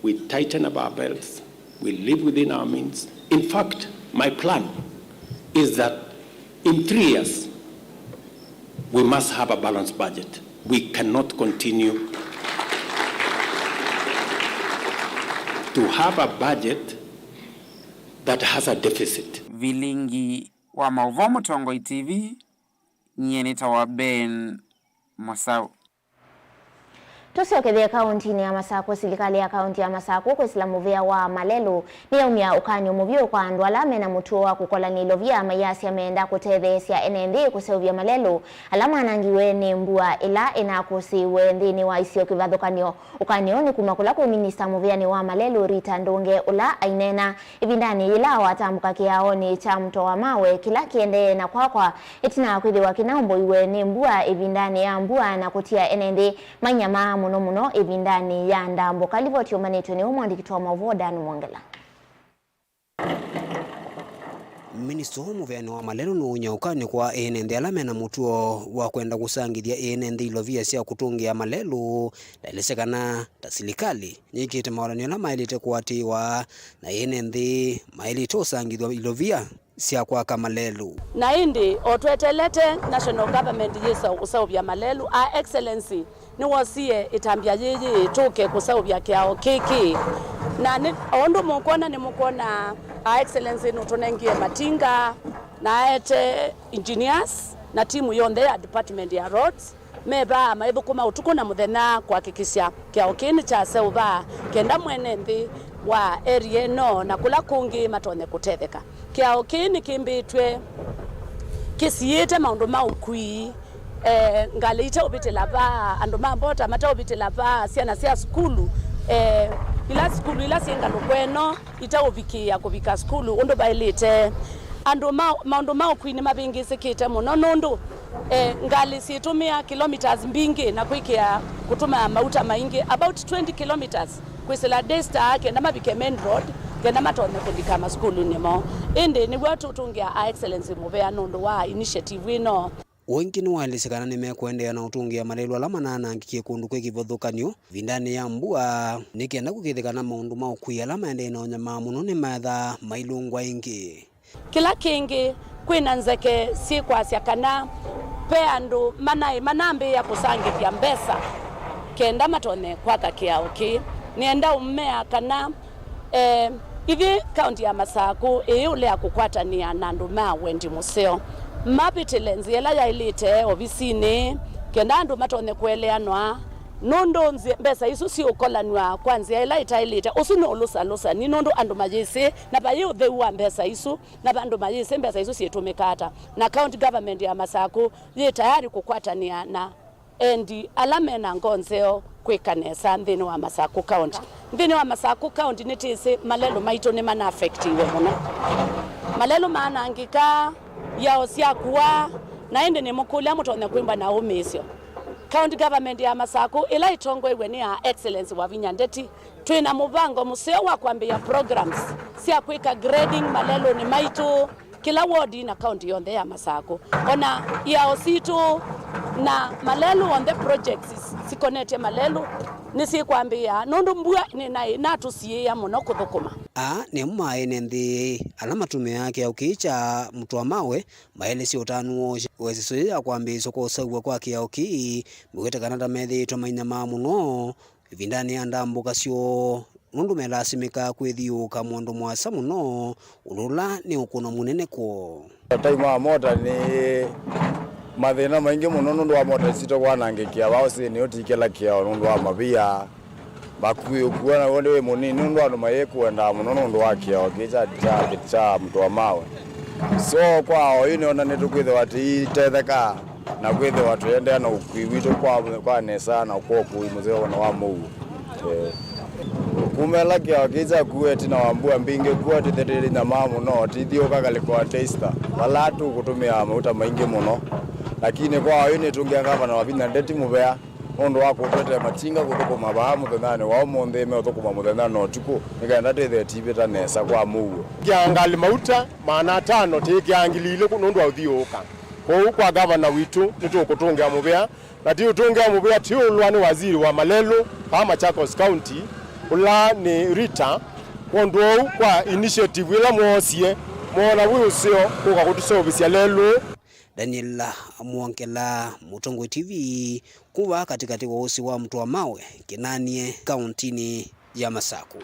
we tighten up our belts, we live within our means. In fact, my plan is that in three years, we must have a balanced budget. We cannot continue to have a budget that has a deficit. Vilingi wa maũvoo Mũtongoi T V, nyie nĩtawa Ben Mũsaũ. Tũsyokethye kaũntinĩ ya Masakũ. Silikalĩ ya kaũnti ya Masakũ kwĩsĩla mũvĩa wa malelũ nĩyaumya ũkany'o mũvyũ kwa andũ ala mena mũtuo wa kũkolany'a ilovia, mayasya meenda kũtetheesya ene nthĩ kũseũvya malelũ ala manangiwe nĩ mbua ĩla ĩnakũsĩĩwe nthĩnĩ wa isio kĩvathũkany'o. Ũkany'o ũũ nĩ kuma kũla kwĩ minista mũvĩanĩ wa malelũ Rita Ndũnge, ũla aineena ĩvindanĩ yĩla watambũka kĩaonĩ kya Mto wa Mawe kĩla kĩendee na kwakwa ĩtina wa kwĩthĩwa kĩnaomboiwe nĩ mbua ĩvindanĩ ya mbua na kũtia ene nthĩ mainyamaa mũno mũno ĩvindanĩ ya ndambũka. Livoti yũmanĩtw'e nĩ ũmwandĩki wa maũvoo Dan Mwongela. Minista ũũ mũvĩanĩ wa malelũ nũũny'a ũkany'o kwa ene nthĩ ala mena mũtuo wa kwenda kũsangĩthya ene nthĩ ilovia sya kũtũngĩa malelũ. Ndaelesya kana ta silikalĩ nĩyĩkĩte mawatany'o ala maĩlĩte kũatĩĩwa na ene nthĩ maĩlĩte ũsangĩthw'a ilovia sya kwaka malelũ. Na ĩndĩ o twetelete national government yĩsa ũseũvya malelũ, Her Excellency nĩwosie ĩtambya yĩĩ yĩtũke kũseũvya kĩao kĩkĩ. Na nĩ, o ũndũ mũkwona, nĩmũkwona Her Excellency nũtũnengie matinga, na aete engineers na timu yonthe ya department ya roads, me vaa maithũkũma ũtukũ na mũthenya kũhakikisha kĩao kĩĩ nĩkyaseũva, kenda mwene nthĩ wa area ĩno na kũla kũngĩ matonye kũtetheka. Kĩao kĩĩ nĩkĩmbĩtw'e kĩsiĩĩte maũndũ ma ũkui, eh, ngalĩ iteũvĩtĩla vaa, andũ ma mbota mateũvĩtĩla vaa, syana sya sukulu, eh, ila sukulu ila syĩ ngalũko ĩno iteũvikĩĩa kũvika sukulu ũndũ vaĩlĩte. Andũ ma, maũndũ ma ũkui nĩmavĩngĩsĩkĩte mũno nũndũ, eh, ngalĩ syĩtũmĩaa kilometres mbingĩ na kwĩkĩa kũtũmĩa mauta maingĩ, about twenty kilometres, kwĩsĩla Daystar kenda mavike main road, kenda matonye kũlika masukulunĩ moo. Ĩndĩ nĩw'o tũtũngĩa Her Excellency mũvea nũndũ wa initiative ĩno. Ũũ ĩngĩ nĩwaelesya kana nĩmekũendeea na ũtũngĩa malelũ ala manaanangĩkie kũndũ kwĩ kĩvathũkany'o ĩvindanĩ ya mbua, nĩ kenda kũkĩthĩkana maũndũ ma ũkui ala maendee na ũnyamaa mũno nĩmaethaa mailũngwa ĩngĩ. Kĩla kĩngĩ, kwĩ na nzeke syĩkwasya kana ve andũ manaĩ manambĩĩa kũsangĩthya mbesa kenda matonye kwaka kĩao kĩĩ. Nĩenda ũmea kana, eh, ithyĩ kaũnti ya Masakũ ĩĩ ũlea kũkwatanĩa na andũ ma wendi mũseo, mavĩtĩle nzĩa ĩla yaĩlĩte ovisinĩ kenda andũ matonye kũeleanwa, nũndũ nzĩ-, mbesa isu siũkolanw'a kwa nzĩa ĩla ĩtaĩlĩte. Ũsu nĩ ũlũsalũsani nũndũ andũ mayĩsĩ na vayĩ ũtheu wa mbesa isu. Na vandũ mayĩsĩ mbesa isu syĩtũmĩka ata, na county government ya Masakũ yĩ tayari kũkwatanĩa na endi ala me na ngoo nzeo kwĩka nesa nthĩnĩ wa Masakũ County. Nthĩnĩ wa Masakũ County nĩtĩsĩ malelũ maitũ nĩmanaafektiwe mũno. Malelũ maanangĩka, iao syakua, na ĩndĩ nĩmũkũlya mũtonya kwĩmba na ũmĩĩsyo. County Government ya Masaku, ĩla ĩtongoew'e nĩ Her Excellency Wavinya Ndeti, twĩ na mũvango mũseo wa kwambĩĩa programs sya kwĩka grading malelũnĩ maitũ kĩla wodi na kaunti yonthe ya Masaku. O na iao sitũ na malelũ onthe, projects sikonetye malelũ nĩsyĩkwambĩĩa, nũndũ mbua nĩnaĩ natũsiĩĩa mũno kũthũkũma. Aa nĩmo ma ene nthĩ ala matũmĩaa kĩao kĩĩ kya Mũtũamawe maelesya ũtanu woo wa ĩsesũ yĩĩ ya kwambĩĩsya kwa ũseũvw'a kwa kĩao kĩĩ, mew'ĩte kana ta methĩĩtwe mainyamaa mũno ĩvindanĩ ya ndambũka syoo, nũndũ melasimĩkaa kwĩthiũũka mwendo mũasa mũno, ũndũ ũla nĩ ũkũno mũnene kwoo. Taima wa mota nĩ mathĩna maingĩ mũno nũndũ wa mota sitũ kwanangĩkĩa vaa ũsĩnĩ ũtikĩla kĩao nũndũ wa mavia. Makui ũkua naw'o nĩ wĩ mũnini nũndũ andũ mayĩkũendaa mũno nũndũ wa kĩao kĩĩ kya, kya, kya Mũtũamawe. So kwa oyu nĩona nĩtũkwĩthĩwa tũitetheka na kwĩthĩwa tũiendeea na ũkui witũ kwa, kwa nesa na kwa ũkui mũseo na wa mũuo. Eh. Kuma ĩla kĩao kĩĩ kyakuwa ĩtina wa mbua mbingĩ, kua tũthetĩlĩ nyamaa mũno, tithiũka ngalĩko wa Daystar, vala tũkũtũmĩaa mauta maingĩ mũno. Lakini kwa oyu nĩtũngĩa ngavana Wavinya Ndeti mũvea nũndũ wa kũtũetee matinga kũthũkũma vaa mũthenyanĩ wa ũmũnthĩ, meũthũkũma mũthenya na ũtukũ, nĩ kenda twĩthĩe tũivĩta nesa kwa mũuo. Kĩangali mauta maana atano tĩĩkĩaa ngili ilĩ nũndũ wa ũthiũũka. Kwoou kwa ngavana witũ nĩtũkũtũngĩa mũvea. Na ti ũtũngĩa mũvea, ti ũlwa nĩ waziri wa malelũ vaa Machakos County, ũla nĩ Rita, kwondũ ou kwa initiative ĩla mwoosie, mwoona wĩ ũseo kũka kũtũseũvĩsya lelũ. Daniel Mwongela, Mũtongoi T V, kuma katĩkatĩ wa ũsĩ wa Mũtũamawe, Kĩnanie, kauntinĩ ya Masaku.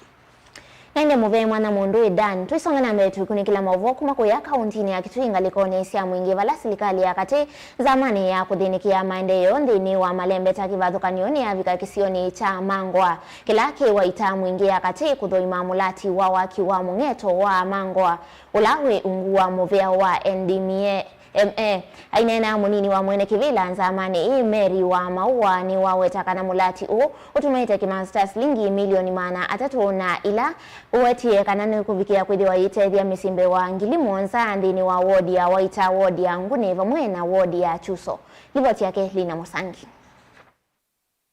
Na ĩndĩ mũvea mwanya mũndũ ĩ Dan. Tũisonga na mbee tũikunĩkĩla maũvoo kuma kũya kauntinĩ ya Kitui ngalĩkonĩ sya Mwingĩ, vala silikalĩ ya katĩ nzamanĩ ya kũthĩnĩkĩa maendeeo nthĩnĩ wa malembeta kĩvathũkany'o nĩyavika kĩsionĩ kya Mangwa kĩla kĩ Waita Mwingĩ ya katĩ kũthũima mũlati wa waki wa mũng'eto wa Mangwa ũla wĩ ungu wa mũvea wa N D M A. M A. Aineenea mũnini wa mwene kĩvĩla nzamanĩ ĩĩ, Mary wa Maua, nĩwaweta kana mũlati ũũ ũtũmĩĩte kĩmanzi kya silingi milioni maana atatũ na ila ũwetie kana nĩkũvikĩa kwĩthĩwa yĩtethya mĩsyĩ mbee wa ngili mũonza nthĩnĩ wa wodi ya Waita, wodi ya Nguni vamwe na wodi ya Chuso. Livoti yake Lina Mũsangi.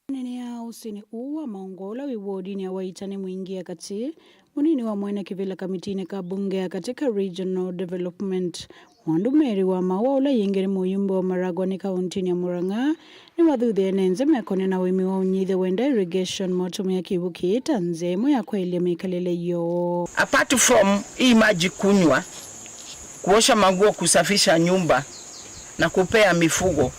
Aneenea ũsĩnĩ ũũ wa Maũngwa ũla wĩ wodinĩ ya Waita nĩ Mwingĩ ya katĩ, mũnini wa mwene kĩvĩla kamitinĩ ka mbunge ya katĩ ka Regional Development, Mwandu Mary wa Maua, ũla yĩngĩ nĩ mũyumbe wa Maragwa nĩ kauntinĩ ya Murang'a, nĩwathuthĩe ene nzĩ mekonĩa na ũĩmi wa ũnyithya wenda irrigation matũmĩa kĩw'ũ kĩĩ ta nzĩa ĩmwe ya kwaĩlya mĩkalĩle yoo. Apart from hii maji kunywa, kuosha manguo, kusafisha nyumba na kupea mifugo,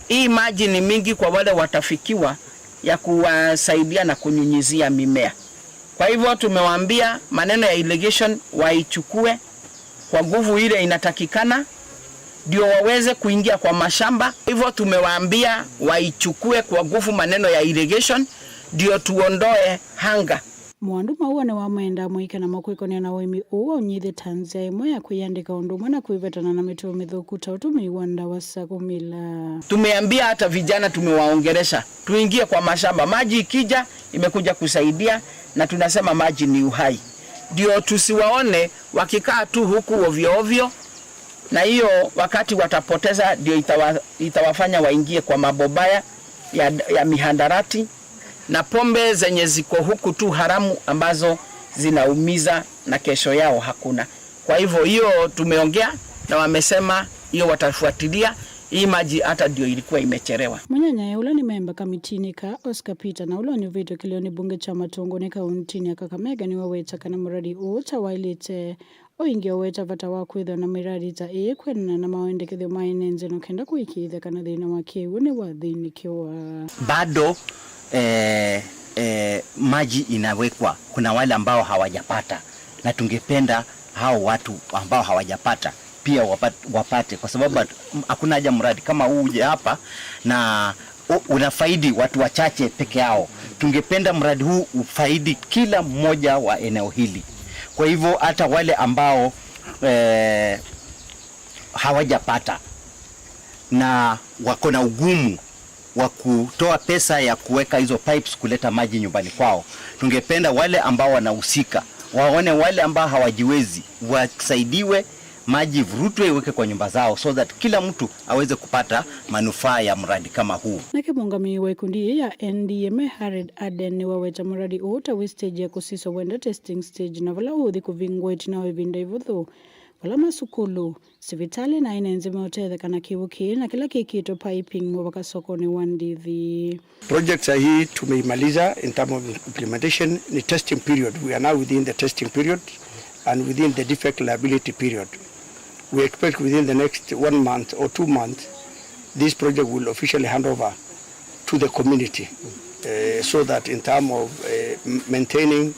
hii maji ni mingi kwa wale watafikiwa ya kuwasaidia na kunyunyizia mimea. Kwa hivyo tumewaambia maneno ya irrigation waichukue kwa nguvu ile inatakikana, ndio waweze kuingia kwa mashamba. Hivyo tumewaambia waichukue kwa nguvu maneno ya irrigation, ndio tuondoe hunger. Mwandu Maua nĩwamwendaa mũika namo kwĩkonĩa na ũĩmi ũũ wa ũnyithya ta nzĩa ĩmwe ya kwĩyandĩka ũndũ ũmwe na kwĩvetana na mĩtuo mĩthũku ta ũtũmĩi wa ndawa sya kũmila. Tumeambia hata vijana, tumewaongelesha tuingie kwa mashamba. Maji ikija, imekuja kusaidia, na tunasema maji ni uhai, ndio tusiwaone wakikaa tu huku ovyo ovyo, na hiyo wakati watapoteza ndio itawa, itawafanya waingie kwa mambo mbaya ya, ya mihadarati na pombe zenye ziko huku tu haramu ambazo zinaumiza na kesho yao hakuna. Kwa hivyo hiyo tumeongea na wamesema hiyo watafuatilia. Hii maji hata ndio ilikuwa imechelewa. Mũnyanyae ũla nĩ memba kamitinĩ ka Oscar Peter na ũla ũnyuvĩtwe kĩlĩonĩ mbunge kya Matungu nĩ kauntinĩ ya Kakamega nĩwaweta kana mũradi ũũ ta waĩlĩte ũingĩ ũweta vata wa kwĩthwa na mĩradi ta ĩĩ kwendana na mawendekethyo ma ene nzĩ nĩ kenda kũĩkĩĩthya kana thĩna wa kĩw'ũ nĩwathĩnĩkĩwa. Bado, eh, eh, maji inawekwa, kuna wale ambao hawajapata, na tungependa hao watu ambao hawajapata pia wapa-, wapate, kwa sababu hat-, hakuna haja mradi kama huu uje hapa na u-, unafaidi watu wachache peke yao. Tungependa mradi huu ufaidi kila mmoja wa eneo hili. Kwa hivyo hata wale ambao, eh, hawajapata na wako na ugumu wa kutoa pesa ya kuweka hizo pipes kuleta maji nyumbani kwao, tungependa wale ambao wanahusika waone wale ambao hawajiwezi wasaidiwe, Maji ivurutwe iweke kwa nyumba zao so that kila mtu aweze kupata manufaa ya mradi kama huu. Nake mũũngamĩi wa ikundi ĩĩ ya N D M A, Hared Aden, nĩwaweta mũradi ũũ ta wĩ stage ya kũsisya wenda testing stage, na vala ũũthi kũvingwa ĩtina wa ĩvinda ĩvũthũ, vala masukulu, sivitalĩ na aini enzĩ meũtetheka na kĩw'ũ kĩĩ na kĩla kĩkĩtwe piping mũvaka sokonĩ wa Ndithi. Project sahi tumeimaliza in term of implementation, ni testing period. We are now within the testing period and within the defect liability period. We expect within the next one month or two months, this project will officially hand over to the community, uh, so that in term of, uh, m-, maintaining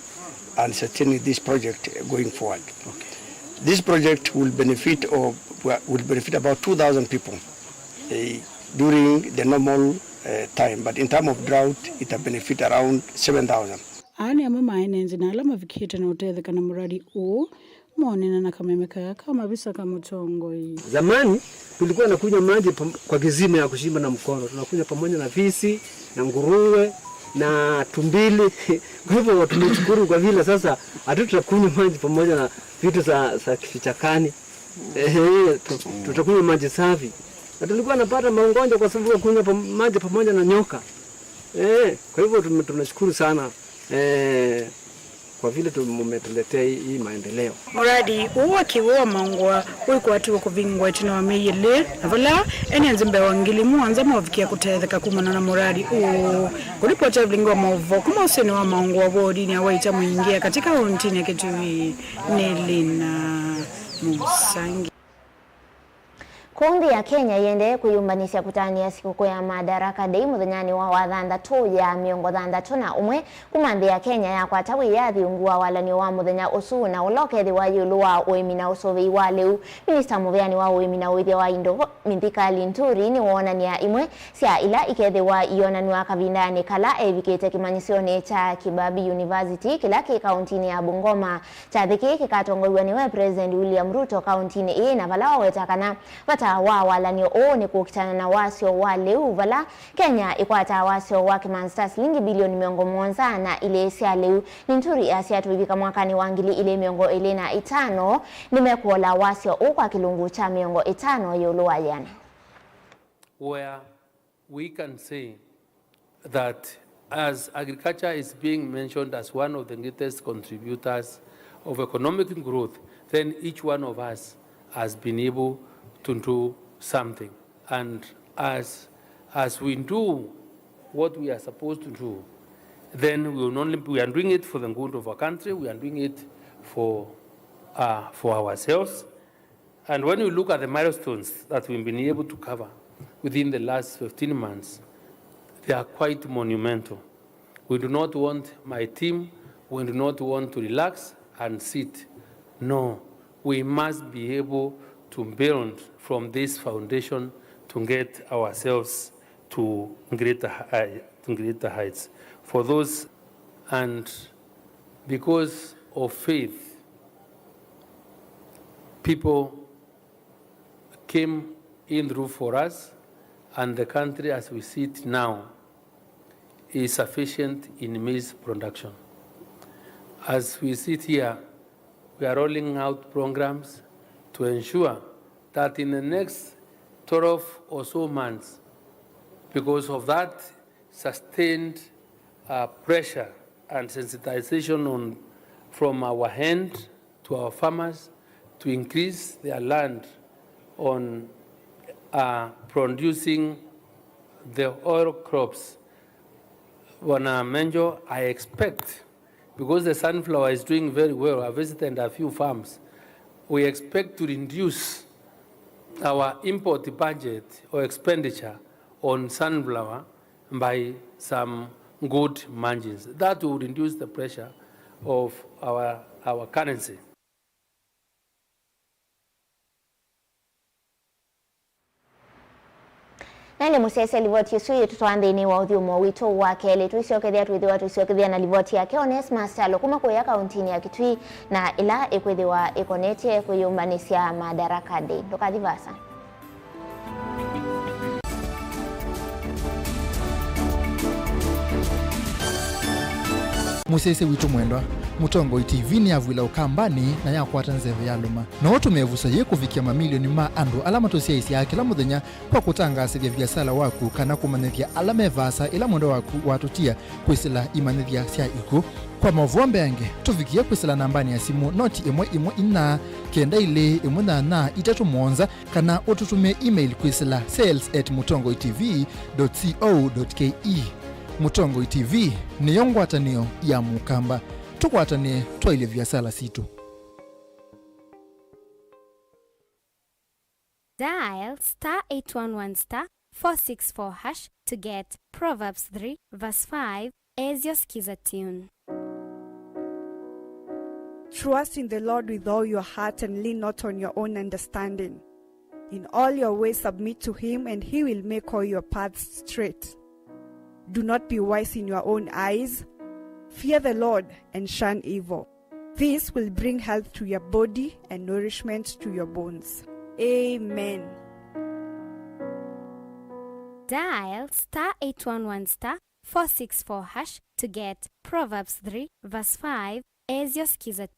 and sustaining this project going forward. This project will benefit or will benefit about two thousand people, uh, during the normal, uh, time, but in term of drought, it will benefit around seven thousand. Aa nĩ amwe ma aini enzĩ na ala mavikĩte na ũtetheka na mũradi ũũ, monena na kameme kaya ka mavisa ka mũtongoi. Zamani tulikuwa nakunywa maji pam-, kwa kisima ya kuchimba na mkono. Tunakunywa pamoja na fisi, na nguruwe, na tumbili. Kwa hivyo tumeshukuru kwa vile sasa hatutakunywa maji pamoja na vitu za, za kichakani. Ehe, tu-, tutakunywa maji safi. Na tulikuwa napata magonjwa kwa sababu ya kunywa pam-, maji pamoja na nyoka. Eh, kwa hivyo tume-, tunashukuru sana, eh, kwa vile tu-, mumetuletea hii, hii maendeleo. Mũradi ũũ wa kĩw'ũ wa Maũngũa ũikwatiwe kũvingwa ĩtina wa myei ĩlĩ, na vala ene nzĩ mbee wa ngili mũonza movikie kũtetheka kumana na mũradi ũũ. Kũlipoti ya vilingi wa maũvoo kuma ũsĩnĩ wa Maũngũa wodinĩ ya Waita Mwingĩ katika kauntinĩ ya Kitui, nĩ Lina Musangi. Kũu nthĩ ya Kenya yĩendee kwĩyũmbanĩsya kũtanĩa sikũkũ ya Madaraka Day mũthenyanĩ wa wathanthatũ ya mĩongo thanthatũ na ũmwe kuma nthĩ ya Kenya yakwata wĩyathi ungu wa walan'yo wa mũthenya ũsu, na ũla ũkethĩwa ĩũlũ wa ũĩmi na ũsũvĩi wa lĩu. Minista mũveani wa ũĩmi na ũĩthya wa indo, Mithika Linturi, nĩwoonany'a imwe sya ila ikethĩwa ionanw'a kavindanĩ kala evikĩte kĩmanyĩsyonĩ kya Kibabii University kĩla kĩ kauntinĩ ya Bungoma. Kyathĩ kĩĩ kĩkatongoew'a nĩwe President William Ruto kauntinĩ ĩĩ, na vala waweta kana vata wa walan'yo ũũ nĩ kũkitana na wasyo wa lĩu, vala Kenya ĩkwataa wasyo wa kĩmanzi ta silingi bilioni mĩongo mũonza na ilĩ sya lĩu. Linturi asya tũivika mwakanĩ wa ngili ilĩ mĩongo ĩlĩ na itano, nĩmekũola wasyo ũũ kwa kĩlungu kya mĩongo ĩtano ĩũlũ wa yĩana. Where we can say that as agriculture is being mentioned as one of the greatest contributors of economic growth, then each one of us has been able to do something. And as, as we do what we are supposed to do, then we will not only, we are doing it for the good of our country, we are doing it for, uh, for ourselves. And when you look at the milestones that we've been able to cover within the last fifteen months, they are quite monumental. We do not want my team, we do not want to relax and sit. No, we must be able to build from this foundation to get ourselves to greater hei-, to greater heights. For those, and because of faith, people came in through for us, and the country as we see it now is sufficient in maize production. As we sit here, we are rolling out programs to ensure that in the next twelve or so months, because of that sustained, uh, pressure and sensitization on, from our end to our farmers to increase their land on, uh, producing the oil crops. Bwana Menjo, I expect, because the sunflower is doing very well, I visited a few farms, we expect to reduce our import budget or expenditure on sunflower by some good margins. That will reduce the pressure of our, our currency. Na nĩ mũsyaĩĩsya livoti ĩsu ĩtũtwaa nthĩnĩ wa ũthyũmũo witũ wa kelĩ. Twĩsyokethya twĩthĩwa twĩsyokethya na livoti yake Onesmus Kyalo kuma kũya kauntinĩ ya Kitui, na ĩla ĩkwĩthĩwa ĩkonetye kwĩyũmbanĩsya Madaraka Day. Ndũkathi vaasa. Mũsyaĩĩsya witũ mwendwa, Mũtongoi T V nĩyavw'ĩla Ũkambanĩ na yakwata nzeve yalũma. No ũtũme ĩvuso yĩĩ kũvikĩa mamilioni ma andũ ala matũsyaĩĩsyaa kĩla mũthenya kwa kũtangaasĩthya viasala waku kana kũmanyĩthya ala me vaasa ĩla mwendwa waku watũtia kwĩsĩla imanyĩthya sya ikw'ũ. Kwa maũvoo mbeange, tũvikĩe kwĩsĩla nambanĩ ya simũ noti ĩmwe ĩmwe inya kenda ilĩ ĩmwe nyanya itatũ mũonza, kana ũtũtũmĩe email kwĩsĩla sales at mũtongoi T V dot co dot K E. Mũtongoi T V nĩyo ngwatanĩo ya Mũkamba. Tũkwatanĩe twaĩlye viasala sitũ. Dial star eight one one star four six four hash to get Proverbs three verse five as your Skiza tune. Trust in the Lord with all your heart and lean not on your own understanding. In all your ways submit to him, and he will make all your paths straight. Do not be wise in your own eyes. Fear the Lord and shun evil. This will bring health to your body and nourishment to your bones. Amen. Dial star eight one one star four six four hash to get Proverbs three verse five as your Skiza.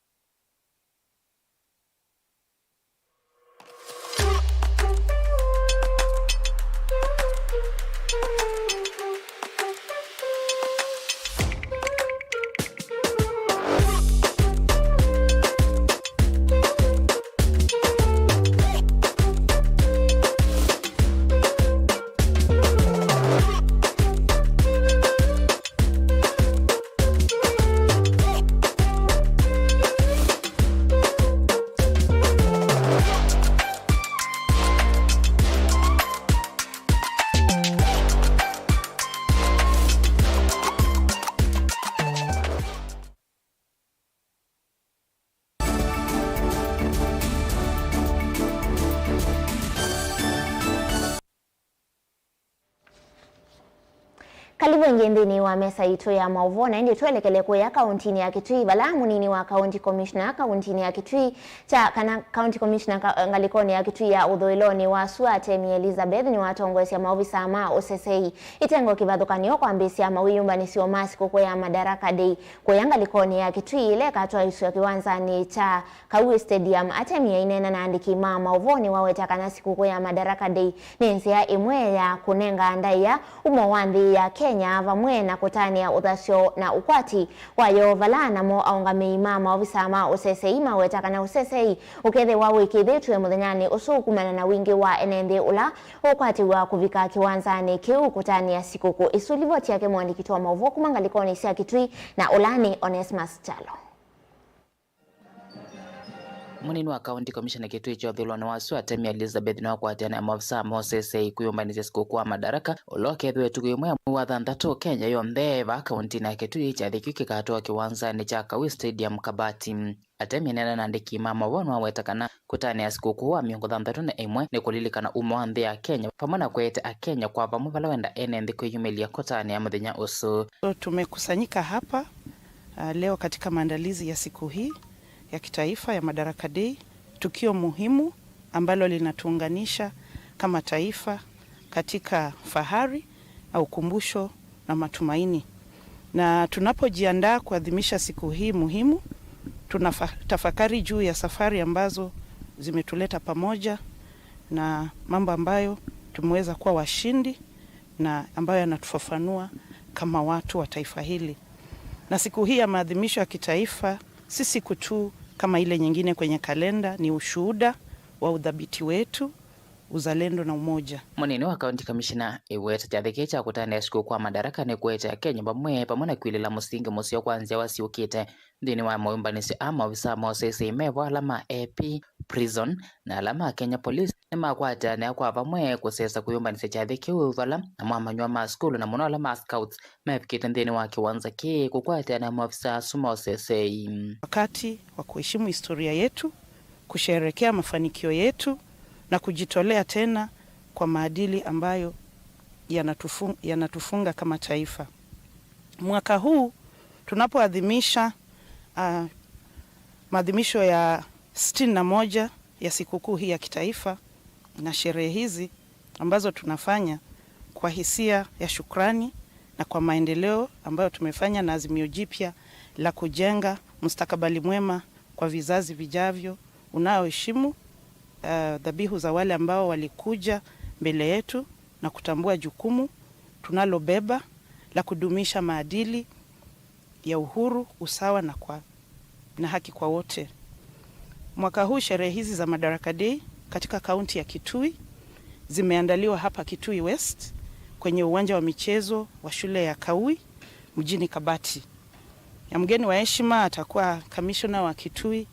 Karibu ĩngĩ nthĩnĩ wa mesa itũ ya maũvoo, na ĩndĩ twelekele kũya kauntinĩ ya Kitui, vala mũnini wa County Commissioner kauntinĩ ya Kitui kya, kana County Commissioner ka-, ngalĩkonĩ ya Kitui ya ũthũĩlonĩ wa sua Atemi Elizabeth nĩwatongoesya maovisa ma ũsesei ĩtengo kĩvathũkany'o kwambĩĩsya mawĩyũmbanĩsyo ma sikũkũ ya Madaraka Day kũya ngalĩkonĩ ya Kitui ĩla ĩkatwaĩsw'a kĩwanzanĩ kya Kaui Stadium. Atemi aineena na andĩki ma maũvoo nĩwaweta kana sikũkũ ya Madaraka Day nĩ nzĩa ĩmwe ya kũnenga ndaĩa ũmo wa nthĩ ya Kenya, vamwe na kũtanĩa ũthasyo na ũkwati wayo, vala namo aũngamĩi ma maovisa ma ũsesei maweta kana ũsesei ũkethĩwa wĩkĩĩthĩtw'e mũthenyanĩ ũsu kumana na wingĩ wa ene nthĩ ũla ũkwatĩw'a kũvika kĩwanzanĩ kĩu kũtanĩa sikũkũ ĩsu. Livoti yake mũandĩki wa maũvoo kuma ngalĩkonĩ sya Kitui na ũla nĩ Onesmus Kyalo. Mũnini wa County Commissioner Kitui kya ũthũĩlonĩ wa sua Atemi Elizabeth nĩwakwatĩana na maovisaa ma ũsesei kwĩyũmbanĩsya sikũkũ wa Madaraka, ũla ũkethĩwa ĩtukũ yĩmwe ya mwei wa thanthatũ Kenya yonthe. Vaa kauntinĩ ya Kitui, kyathĩ kĩu kĩkatwawa kĩwanzanĩ kya Kaui Stadium, Kabati. Atemi aineena na andĩki ma maũvoo nĩwaweta kana kũtanĩa sikũkũ wa mĩongo thanthatũ na ĩmwe nĩ kũlilikana ũmo wa nthĩ ya Kenya, vamwe na kũete Akenya kwa vamwe vala wenda ene nthĩ kwĩyumĩlya kũtanĩa mũthenya ũsu. So, tumekusanyika hapa uh, leo katika maandalizi ya siku hii ya kitaifa ya Madaraka Day, tukio muhimu ambalo linatuunganisha kama taifa katika fahari na ukumbusho na matumaini. Na tunapojiandaa kuadhimisha siku hii muhimu, tunatafakari juu ya safari ambazo zimetuleta pamoja na mambo ambayo tumeweza kuwa washindi na ambayo yanatufafanua kama watu wa taifa hili. Na siku hii ya maadhimisho ya kitaifa si siku tu kama ile nyingine kwenye kalenda, ni ushuhuda wa udhabiti wetu, uzalendo na umoja. Mũnini wa County Commissioner ĩweta kyathĩ kĩĩ kya kũtanĩa sikũkũ wa Madaraka nĩ kũete Akenya vamwe, vamwe na kwilĩla mũsingi mũseo kwa nzyawa syũkĩte. Nthĩnĩ wa maũmbanĩsyo aa, maovisaa ma ũsesei me vo, ala ma A P, Prison, na ala ma Kenya Police nĩmakwatĩanĩa kwa vamwe kũsesa kwĩyũmbanĩsya kyathĩ kĩu, vala amwe amanyĩw'a ma sukulu na mũno ala ma Scouts mevikĩte nthĩnĩ wa kĩwanza kĩĩ kũkwatĩanĩa na maovisaa asu ma ũsesei. Wakati wa kuheshimu historia yetu, kusherehekea mafanikio yetu na kujitolea tena kwa maadili ambayo yanatufu-, yanatufunga kama taifa. Mwaka huu tunapoadhimisha, ah, maadhimisho ya sitini na moja ya sikukuu hii ya kitaifa na sherehe hizi ambazo tunafanya kwa hisia ya shukrani na kwa maendeleo ambayo tumefanya na azimio jipya la kujenga mustakabali mwema kwa vizazi vijavyo, unaoheshimu, uh, dhabihu za wale ambao walikuja mbele yetu na kutambua jukumu tunalobeba la kudumisha maadili ya uhuru, usawa na kwa, na haki kwa wote. Mwaka huu sherehe hizi za Madaraka Day katika kaunti ya Kitui zimeandaliwa hapa Kitui West kwenye uwanja wa michezo wa shule ya Kaui mjini Kabati. Na mgeni wa heshima atakuwa kamishona wa Kitui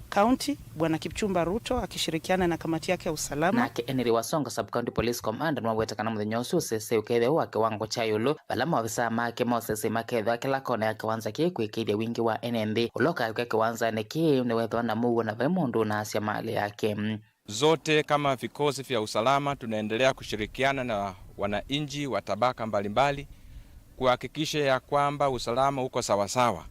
County, Bwana Kipchumba Ruto, akishirikiana na kamati yake ya usalama. Nake Henry Wasonga, Sub-County Police Commander, nĩwaweta kana mũthenya ũsu ũsese ũkethĩwa wa kĩwango kya ĩũlũ, vala maovisaa make ma ũsese makethĩwa kĩla kona ya kĩwanza kĩĩ kwĩkĩĩthya wingĩ wa ene nthĩ. Ũla ũkayũka kĩwanzanĩ kĩĩ nĩwethĩwa na mũuo na vai mũndũ ũnaasya malĩ yake. Zote kama vikosi vya usalama tunaendelea kushirikiana na wananchi wa tabaka mbalimbali kuhakikisha ya kwamba usalama uko sawasawa.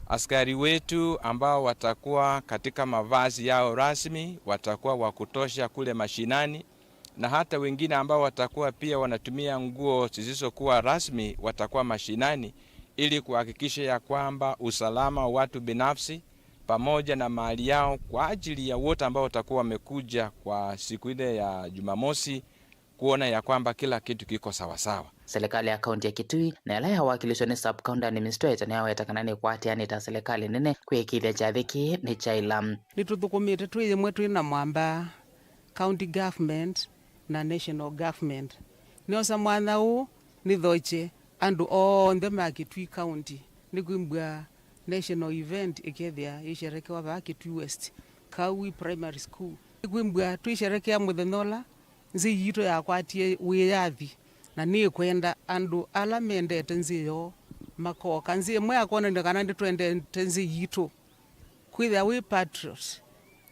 Askari wetu ambao watakuwa katika mavazi yao rasmi watakuwa wa kutosha kule mashinani, na hata wengine ambao watakuwa pia wanatumia nguo zisizokuwa rasmi watakuwa mashinani ili kuhakikisha ya kwamba usalama wa watu binafsi pamoja na mali yao kwa ajili ya wote ambao watakuwa wamekuja kwa siku ile ya Jumamosi kuona ya kwamba kila kitu kiko sawasawa. Serikali ya kaunti ya Kitui na ĩla yawakilishwa nĩ Sub-County Administrator nĩyaweta kana nĩkwatĩanĩte na serikali nene kwĩkĩĩthya kyathĩ kĩĩ nĩkyaĩla. Nĩtũthũkũmĩte twĩ yĩmwe twĩ na mwamba, county government na national government. Nĩosa mwanya ũũ nĩthokye andũ onthe ma Kitui County nĩkwĩmbwa national event ĩkethĩa yĩsherekewa vaa Kitui West, Kaui Primary School. Nĩkwĩmbwa twĩsherekea mũthenya ũla nzĩ yitũ yakwatie wĩyathi, na nĩkwenda andũ ala mendete nzĩ yoo makoka. Nzĩ ĩmwe ya kwonany'a kana nĩtwendete nzĩ yitũ, kwĩthĩa wĩ patriot,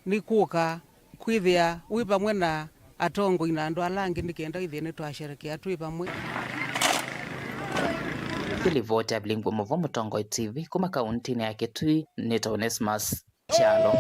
nĩ kũka kwĩthĩa wĩ vamwe na atongoi na andũ ala angĩ nĩ kenda ithĩe nĩtwasherekea twĩ vamwe. Nĩ livoti ya Vilingwo Mũvo, Mũtongoi T V, kuma kauntinĩ ya Kitui, nĩ ta Onesmus Kyalo.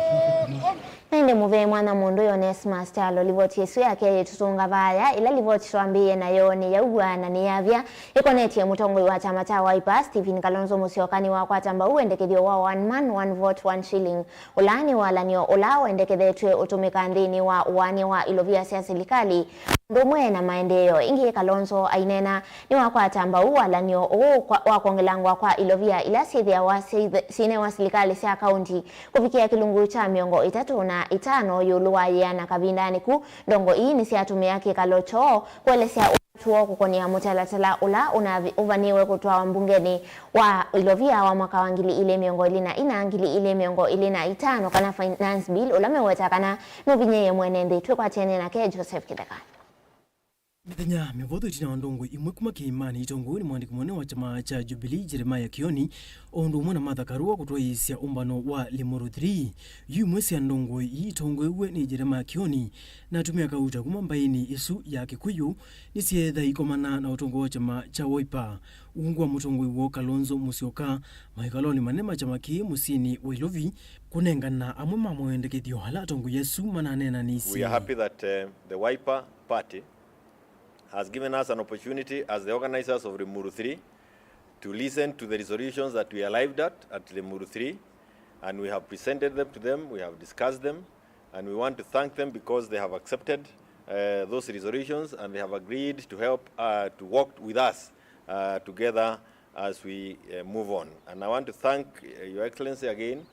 Na ĩndĩ mũvea mwana mũndũ Onesmus Kyalo, livoti ĩsu yake yĩtũtũnga vaya, ĩla livoti twambĩĩe nayo nĩ yauw'a na nĩ yavya, ĩkonetye mũtongoi wa kyama kya Wiper, Stephen Kalonzo Musyoka, nĩwakwata mbau wendekethyo wa one man, one vote, one shilling. Ũla nĩ walan'yo ũla wendekethetw'e ũtũmĩka nthĩnĩ wa ũaany'a wa ilovia sya silikalĩ, ũndũ ũmwe na maendeeo. Ĩngĩ, Kalonzo aineena nĩwakwata mbau walan'yo ũũ kwa, wa kwongelangwa kwa ilovia ila syĩthĩawa syĩthe-, syĩnewa silikalĩ sya kaunti kũvikĩa kĩlungu kya mĩongo ĩtatũ na ĩtano ĩũlũ wa yĩana kavindanĩ ku. Ndongo ii nĩsyatũmĩa kĩkalo kyoo kũelesya ũtatuo kũkonĩa mũtalatala ũla ũnavi-, ũvanĩwe kũtwawa mbungenĩ wa ilovia wa mwaka wa ngili ilĩ mĩongo ĩlĩ na ina, ngili ilĩ mĩongo ĩlĩ na itano, kana finance bill, ũla meũweta kana nũvinyĩĩe mwene nthĩ. Twĩkwatĩanĩe nake Joseph Kĩtheka. Mĩthenya mĩvũthũ ĩtina wa ndongoi imwe kuma kĩĩmanĩ itongoew'e nĩ mwandĩki mũnene wa kyama kya Jubilee, Jeremiah Kioni, o ũndũ ũmwe na Martha Karua kũtwaĩĩsya ũmbano wa Limuru three. Yu imwe sya ndongoi ii itongoew'e nĩ Jeremiah Kioni na atumĩa kauta kuma mbaĩnĩ ĩsu ya Kĩkũyũ nĩsyeetha ikomana na ũtongoi wa kyama kya Wiper. Ungu wa mũtongoi woo Kalonzo Musyoka, mawĩkalonĩ manene ma kyama kĩĩ mũsyĩnĩ wa Ilovi kũnengana amwe ma mawendekethyo ala atongoi asu mananeenanĩisye. We are happy that, uh, the Wiper Party has given us an opportunity as the organizers of Limuru three to listen to the resolutions that we arrived at at Limuru three, and we have presented them to them, we have discussed them, and we want to thank them because they have accepted, uh, those resolutions and they have agreed to help, uh, to work with us, uh, together as we, uh, move on. And I want to thank, uh, Your Excellency again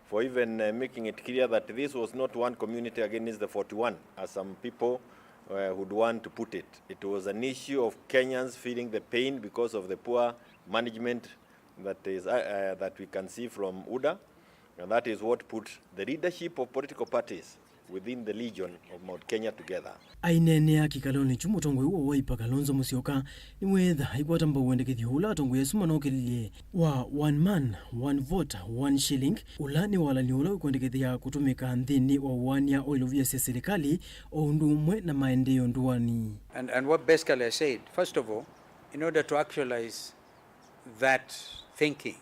for even, uh, making it clear that this was not one community against the forty-one, as some people, uh, would want to put it. It was an issue of Kenyans feeling the pain because of the poor management that is, uh, uh, that we can see from UDA, and that is what put the leadership of political parties within the region of Mount Kenya together. Aineenea kĩkalonĩ kyu, mũtongoi wa Wiper Kalonzo Musyoka nĩweetha aikwata mbau wendekethyo ũla atongoi asu manokĩlilye wa one man, one vote, one shilling, ũla nĩ walan'yo ũla wĩkwendekethya kũtũmĩka nthĩnĩ wa ũaany'a wa ilovia sya silikalĩ o ũndũ ũmwe na maendeeo ndũanĩ. And, and what basically I said, first of all, in order to actualize that thinking,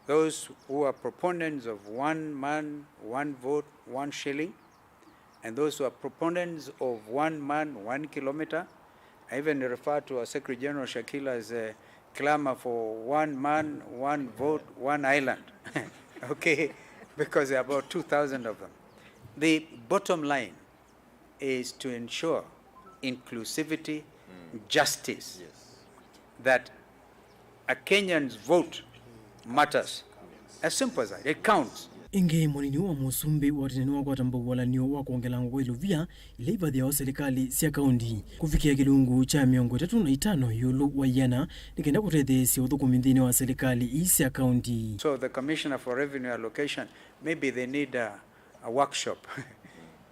those who are proponents of one man, one vote, one shilling, and those who are proponents of one man, one kilometer. I even refer to our Secretary General Shakila as, uh, Clamor for one man, one vote, one island. Okay? Because there are about two thousand of them. The bottom line is to ensure inclusivity, justice, that a Kenyan's vote matters. As simple as that. It counts. Ĩngĩ, mũnini wa mũsumbĩ wa tene nĩwakwata mbau walanio wa kwongelangwa kwa ilovia ila ivathĩawa silikalĩ sya kaunti kũvikĩa kĩlungu kya mĩongo ĩtatũ na itano ĩũlũ wa ĩana nĩ kenda kũtetheesya ũthũkũmi nthĩnĩ wa silikalĩ ii sya kaunti. So the Commissioner for Revenue Allocation, maybe they need a, a workshop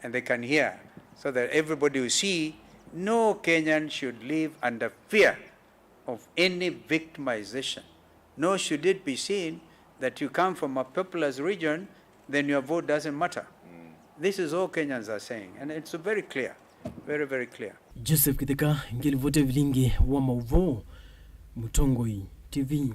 and they can hear so that everybody will see no Kenyan should live under fear of any victimization, nor should it be seen that you come from a populous region, then your vote doesn't matter. This is all Kenyans are saying, and it's very clear, very, very clear. Joseph Kitheka, ngĩlivoti vilingi wa mauvoo, Mũtongoi T V.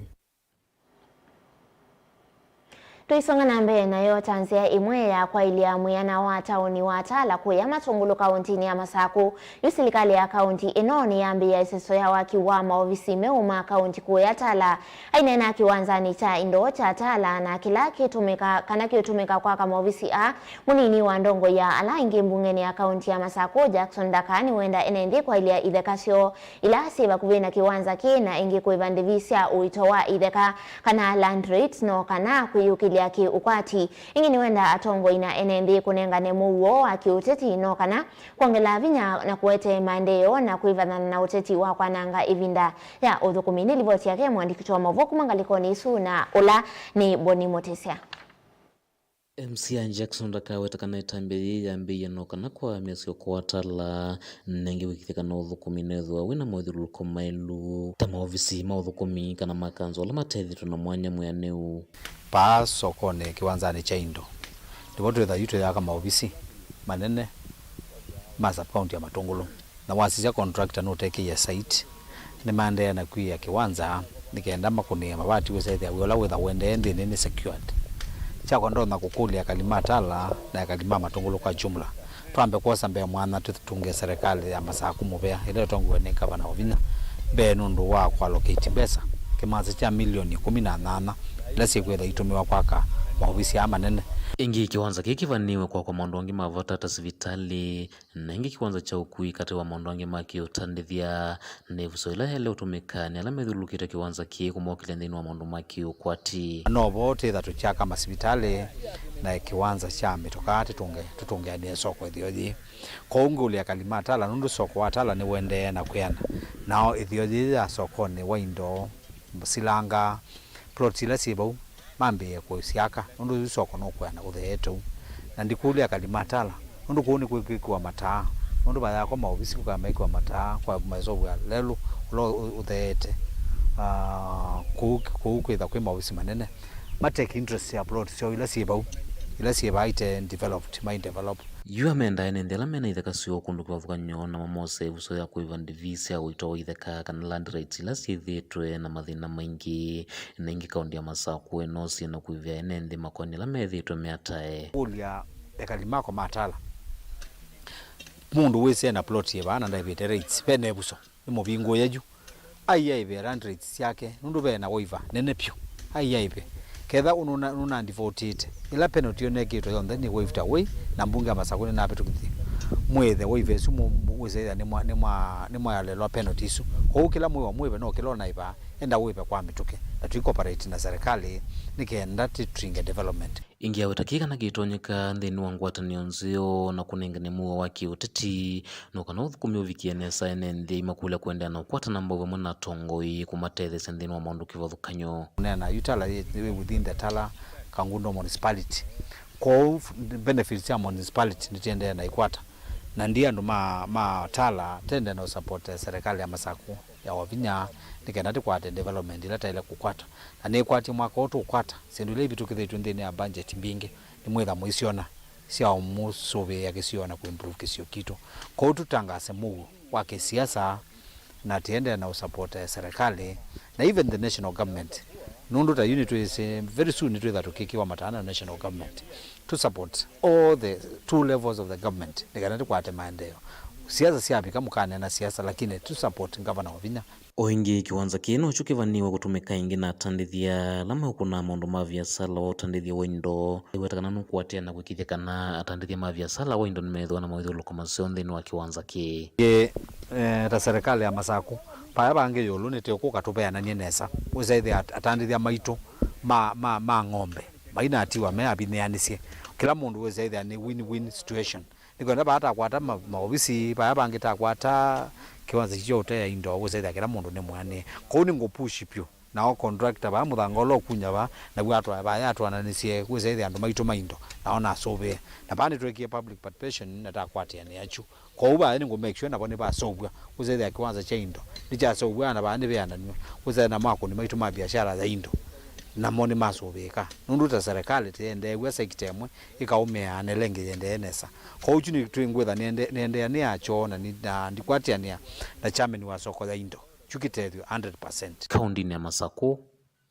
Tũisonga na mbee nayo, ta nzĩa ĩmwe ya kwaĩlya mwĩana wa taoni wa Tala kũya Matũngũlũ kaũntĩnĩ ya Masakũ, yu silikalĩ ya kaũntĩ ĩno nĩyambĩĩa ĩseso ya waki wa maovisi meũ ma kaũntĩ kũya Tala. Aineena kĩwanzanĩ kya indo kya Tala na kĩla kĩtũmĩka, kana kĩũtũmĩka kwaka maovisi aa, mũnini wa ndongoi ya ala aingĩ mbungenĩ ya kaũntĩ ya Masakũ, Jackson Ndaka, nĩwenda ene nthĩ kwaĩlya itheka syoo ila syĩ vakuvĩ na kĩwanza kĩĩ na ĩngĩ kũĩva ndĩvi sya ũito wa itheka kana land rates, no kana kwĩyũkĩlya kĩ-ũkwati. Ĩngĩ nĩwenda atongoi na ene nthĩ kũnengane mũuo wa kĩ-ũteti, no kana kwongela vinya na kũete maendeeo na kwĩvathana na ũteti wa kwananga ĩvinda ya ũthũkũmi. Nĩ livoti yake mwandĩki wa mauvoo kuma ngalĩkonĩ isu na ũla nĩ Boni Mũtĩsya. M C A Jackson Ndaka aweta kana ĩtambya yĩĩ yambĩĩe no kana kwa mĩasyo kwa Tala, na ĩngĩ wĩkĩthya kana ũthũkũmi nĩwĩthĩwa wĩna mawĩthyũlũlũko maĩlu ta maovisi ma ũthũkũmi kana ma kanzũ ala matethĩtwe na mwanya mwĩanĩu. Paa sokonĩ kĩwanzanĩ kya indo, nĩvo twĩtha yu tũyaka maovisi manene ma sub-county ya Matũngũlũ. Na wasisya contractor nũtekĩie site, nĩmaendee na kwia kĩwanza nĩ kenda makũnĩe mavati wĩsa ĩthĩa wĩa ũla wĩtha ũendee nthĩnĩ nĩ secured. Kyakwa ndonya kũkũlya ekali ma Tala na ekali ma Matũngũlũ kwa jumla, twambe kwosa mbee mwanya tũtũnge serikali ya Masakũ mũvea ĩla ĩtongoew'e nĩ Gavana Wavinya mbee nũndũ wa kũallocate mbesa kĩmanza kya milioni ĩkũmi na nyanya ila syĩkwĩtha itũmĩwa kwaka maovisi aa manene. Ĩngĩ, kĩwanza kĩĩ kĩvanĩĩwe kwakwa maũndũ angĩ ma vata ta sivitalĩ, na ĩngĩ kĩwanza kya ũkui katĩ wa maũndũ angĩ ma kĩũtandĩthya. Na ĩvuso ĩla yaĩle ũtũmĩka nĩ ala methyũlũlũkĩte kĩwanza kĩĩ kũmokĩlya nthĩnĩ wa maũndũ ma kĩũkwati. No vo twĩtha tũkyaka masivitalĩ na kĩwanza kya mĩtokaa tũtũnge, tũtũngeanĩe soko ĩtheo yĩĩ. Kwoou ngũlya ekali ma Tala nũndũ soko wa Tala nĩũendee na kwĩana, nao ĩtheo yĩĩ ya sokonĩ wa indo, silanga, plot ila syĩ vau mambĩĩe kũsyaka, nũndũ yu soko nũkwĩana ũtheete ũu. Na ndikũlya ekali ma Tala, nũndũ kũu nĩkwĩkĩwa mataa, nũndũ vayakwa maovisi kũkaya mekĩwa mataa kwa maisovw'a lelũ ũla ũ-, ũtheete. Ah, kũu, kũu kwĩtha kwĩ maovisi manene, ma take interest ya plot syoo ila syĩ vau, ila syĩ vaa ite developed, mai develop. Yu amenda ene nthĩ ala mena itheka syoo kũndũ kĩvathũkany'o na mamose ĩvuso ya kũĩva ndĩvi sya ũito wa itheka kana land rights ila syĩthĩĩtwe na mathĩna maingĩ. Na ĩngĩ kaũntĩ ya Masakũ ĩno syĩna kũĩvĩa ene nthĩ makoani ala methĩĩtwe meatae. Kũlya ekali makwa ma Tala, mũndũ wĩsĩ ena plot yĩ vaa na ndaĩvĩte rates, ve na ĩvuso, nĩ mũvingũĩe yu. Aiaĩve land rates syake, nũndũ ve na waiver nene vyũ. Aiaĩve. Ketha nũna-, nũnandivotĩte, ĩla penalty yonekĩtwe yonthe nĩ waived away, na mbunge ya Masakũ nĩnavĩtũkĩthye. Mwĩĩthe waiver ĩsu mũ-, mũ-, wĩsĩ ĩtha nĩmwa-, nĩmwa-, nĩmwalelwa penalty isu. Kwoou kĩla mwĩwa mwĩve no kĩla ũnaĩvaa, enda wĩve kwa mĩtũkĩ, na tũi cooperate na serikali nĩ kenda tũtwinge development. Ĩngĩ aweta kĩĩ kana kĩtonyeka nthĩnĩ wa ngwatanĩo nzeo na kũnengane mũuo wa kĩũteti, no kana ũthũkũmi ũvikĩe nesa ene nthĩ, imakũlya kũendeea na ũkwatana mbau vamwe na atongoi kũmatetheesya nthĩnĩ wa maũndũ kĩvathũkany'o. Kũneena yu Tala yĩ, wĩ within the Tala Kangundo Municipality. Kwoou benefits sya municipality nĩtĩendee na ikwata. Na ndi andũ ma, ma Tala tende na ũsupport serikali ya Masakũ ya Wavinya nĩ kenda tũkwate development ĩla taĩle kũkwata. Na nĩkwatye mwaka ũũ tũkwata, syĩndũ ila ivĩtũkĩthĩtw'e nthĩnĩ ya budget mbingĩ, nĩmwĩtha mũisyona sya ũmũsũvĩĩa kĩsio na kũimprove kĩsio kitũ. Kwoou tũtangaase mũuo wa kĩsiasa na tĩendee na ũsupport serikali na even the national government, nũndũ ta yu nĩtwĩsĩ very soon nĩtwĩtha tũkĩkĩwa mataa na national government. To support all the two levels of the government nĩ kana tũkwate maendeeo. Siasa syavika mũkaneena siasa, lakini to support Governor Wavinya. O ĩngĩ, kĩwanza kĩĩ nokyo kĩvanĩĩwe kũtũmĩka ĩngĩ na atandĩthya ala meũkũnaa maũndũ ma viasala wa ũtandĩthya wa indo. Ĩweta kana nũkũatĩĩa na kũĩkĩĩthya kana atandĩthya ma viasala wa indo nĩmethĩwa na mawĩthyũlũlũko maseo nthĩnĩ wa kĩwanza kĩĩ. Ĩ, eh, ta serikali ya Masaku, vaya vangĩ ĩũlũ nĩtũkũka tũveananie nesa. Wĩsa ĩthĩa at-, atandĩthya maitũ ma, ma, ma ng'ombe mainatiwa me avinyĩanĩsye. Kĩla mũndũ wĩsa ĩthĩa nĩ win-win situation. Nĩkwenda vaa takwata ma-, maovisi, vaya vangĩ takwata kĩwanza kya ũtea indo, wĩsaĩthĩa kĩla mũndũ nĩ mwĩanĩe. Kwoou nĩngũ push vyũ. Nao contractor vaa mũthanga ũla ũkunya vaa, naw'o atwae vaya atwananĩsye, wĩsaĩthĩa andũ maitũ ma indo, nao nasũvĩe. Na vaa nĩtwekie public participation na takwatĩanĩa kyu. Kwoou vaya nĩngũ make sure navo nĩvasũvw'a, wĩsaĩthĩa kĩwanza kya indo nĩkyasũvw'a, na vaa nĩveananw'a, wĩsaĩthĩa namo akũni maitũ ma biashara ya indo namo nĩmasũvĩĩka. Nũndũ ta serikali tĩyendeew'a sector ĩmwe ĩkaũmĩaa na ĩla ĩngĩ yĩendee nesa. Kwoou kyu nĩ twĩ ngwĩtha nĩende-, nĩendeea nĩ ya kyoo na nĩ-, na ndikwatĩanĩa na chairman wa soko ya indo. Kyu kĩtethyo hundred percent. Kaũndĩnĩ ya Masakũ,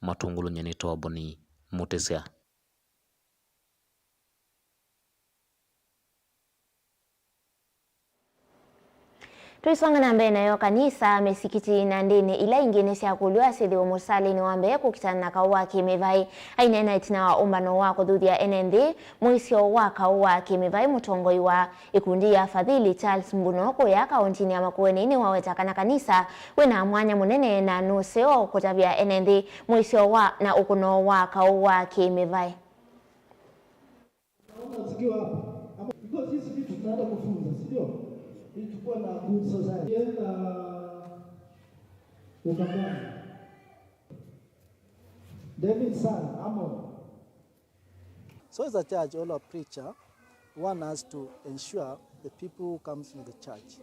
Matũngũlũ, nyie nĩtawa Boni Mũtĩsya. Tũisonga na mbee nayo, kanisa, mĩsikiti na ndĩni ila ingĩ nĩsyakũlw'a syĩthĩwe mũsalĩnĩ wa mbee kũkitana na kaũ wa kĩ-mĩvaĩ. Aineena ĩtina wa ũmbano wa kũthuthya ene nthĩ mũisyo wa kaũ wa kĩ-mĩvaĩ, mũtongoi wa ĩkundi ya Fadhili Charles Mbuno kũya kaũntĩnĩ ya Makueni nĩwaweta kana kanisa wĩna mwanya mũnene na nũseo kũtavya ene nthĩ mũisyo wa na ũkũno wa kaũ wa kĩ-mĩvaĩ. Naona zikiwa hapa. Ama, because hizi vitu tunaenda kufunza, si ndio? Ili tukuwe na good society. Ukienda Ukambani. David sana, ama. So as a church or a preacher, one has to ensure the people who comes in the church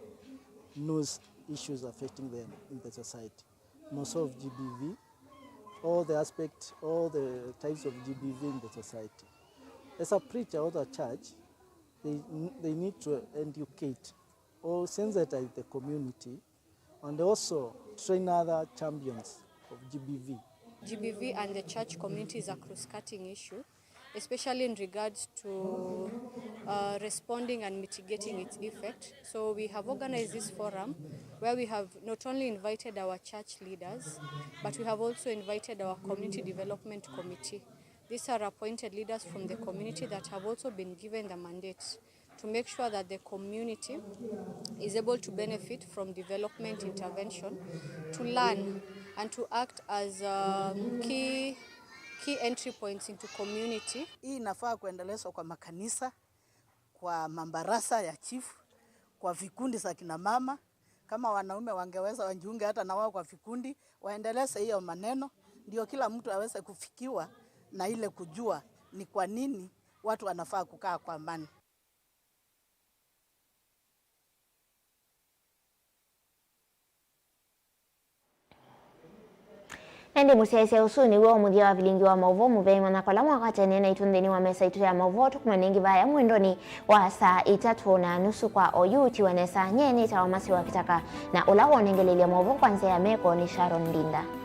knows issues affecting them in the society. More so of G B V, all the aspects, all the types of G B V in the society. As a preacher or the church, they, they need to educate or sensitize the community and also train other champions of G B V. G B V and the church community is a cross-cutting issue, especially in regards to, uh, responding and mitigating its effect. So we have organized this forum where we have not only invited our church leaders, but we have also invited our community development committee. These are appointed leaders from the community that have also been given the mandate to make sure that the community is able to benefit from development intervention, to learn and to act as, um, key, key entry points into community. Hii inafaa kuendelezwa kwa makanisa, kwa mabarasa ya chief, kwa vikundi za kina mama. Kama wanaume wangeweza wajiunge hata na wao kwa vikundi, waendeleze hiyo maneno, ndio kila mtu aweze kufikiwa na ile kujua ni kwa nini watu wanafaa kukaa kwa amani. Ĩndĩ mũsyaĩĩsya, ũsu nĩw'o mũthya wa vilingi wa maũvoo mũvea ĩmanya kola mwakwatanĩe naitũ nthĩnĩ wa mesa itũ ya maũvoo. Tũkomane ĩngĩ vaya mwendonĩ wa saa itatũ na nusu kwa oyu. Ũtiwe nesa, nyie nĩtawa Masi wa Kĩtaka, na ũla wonengeleilye maũvoo kwa nzĩa ya meko nĩ Sharon Ndinda.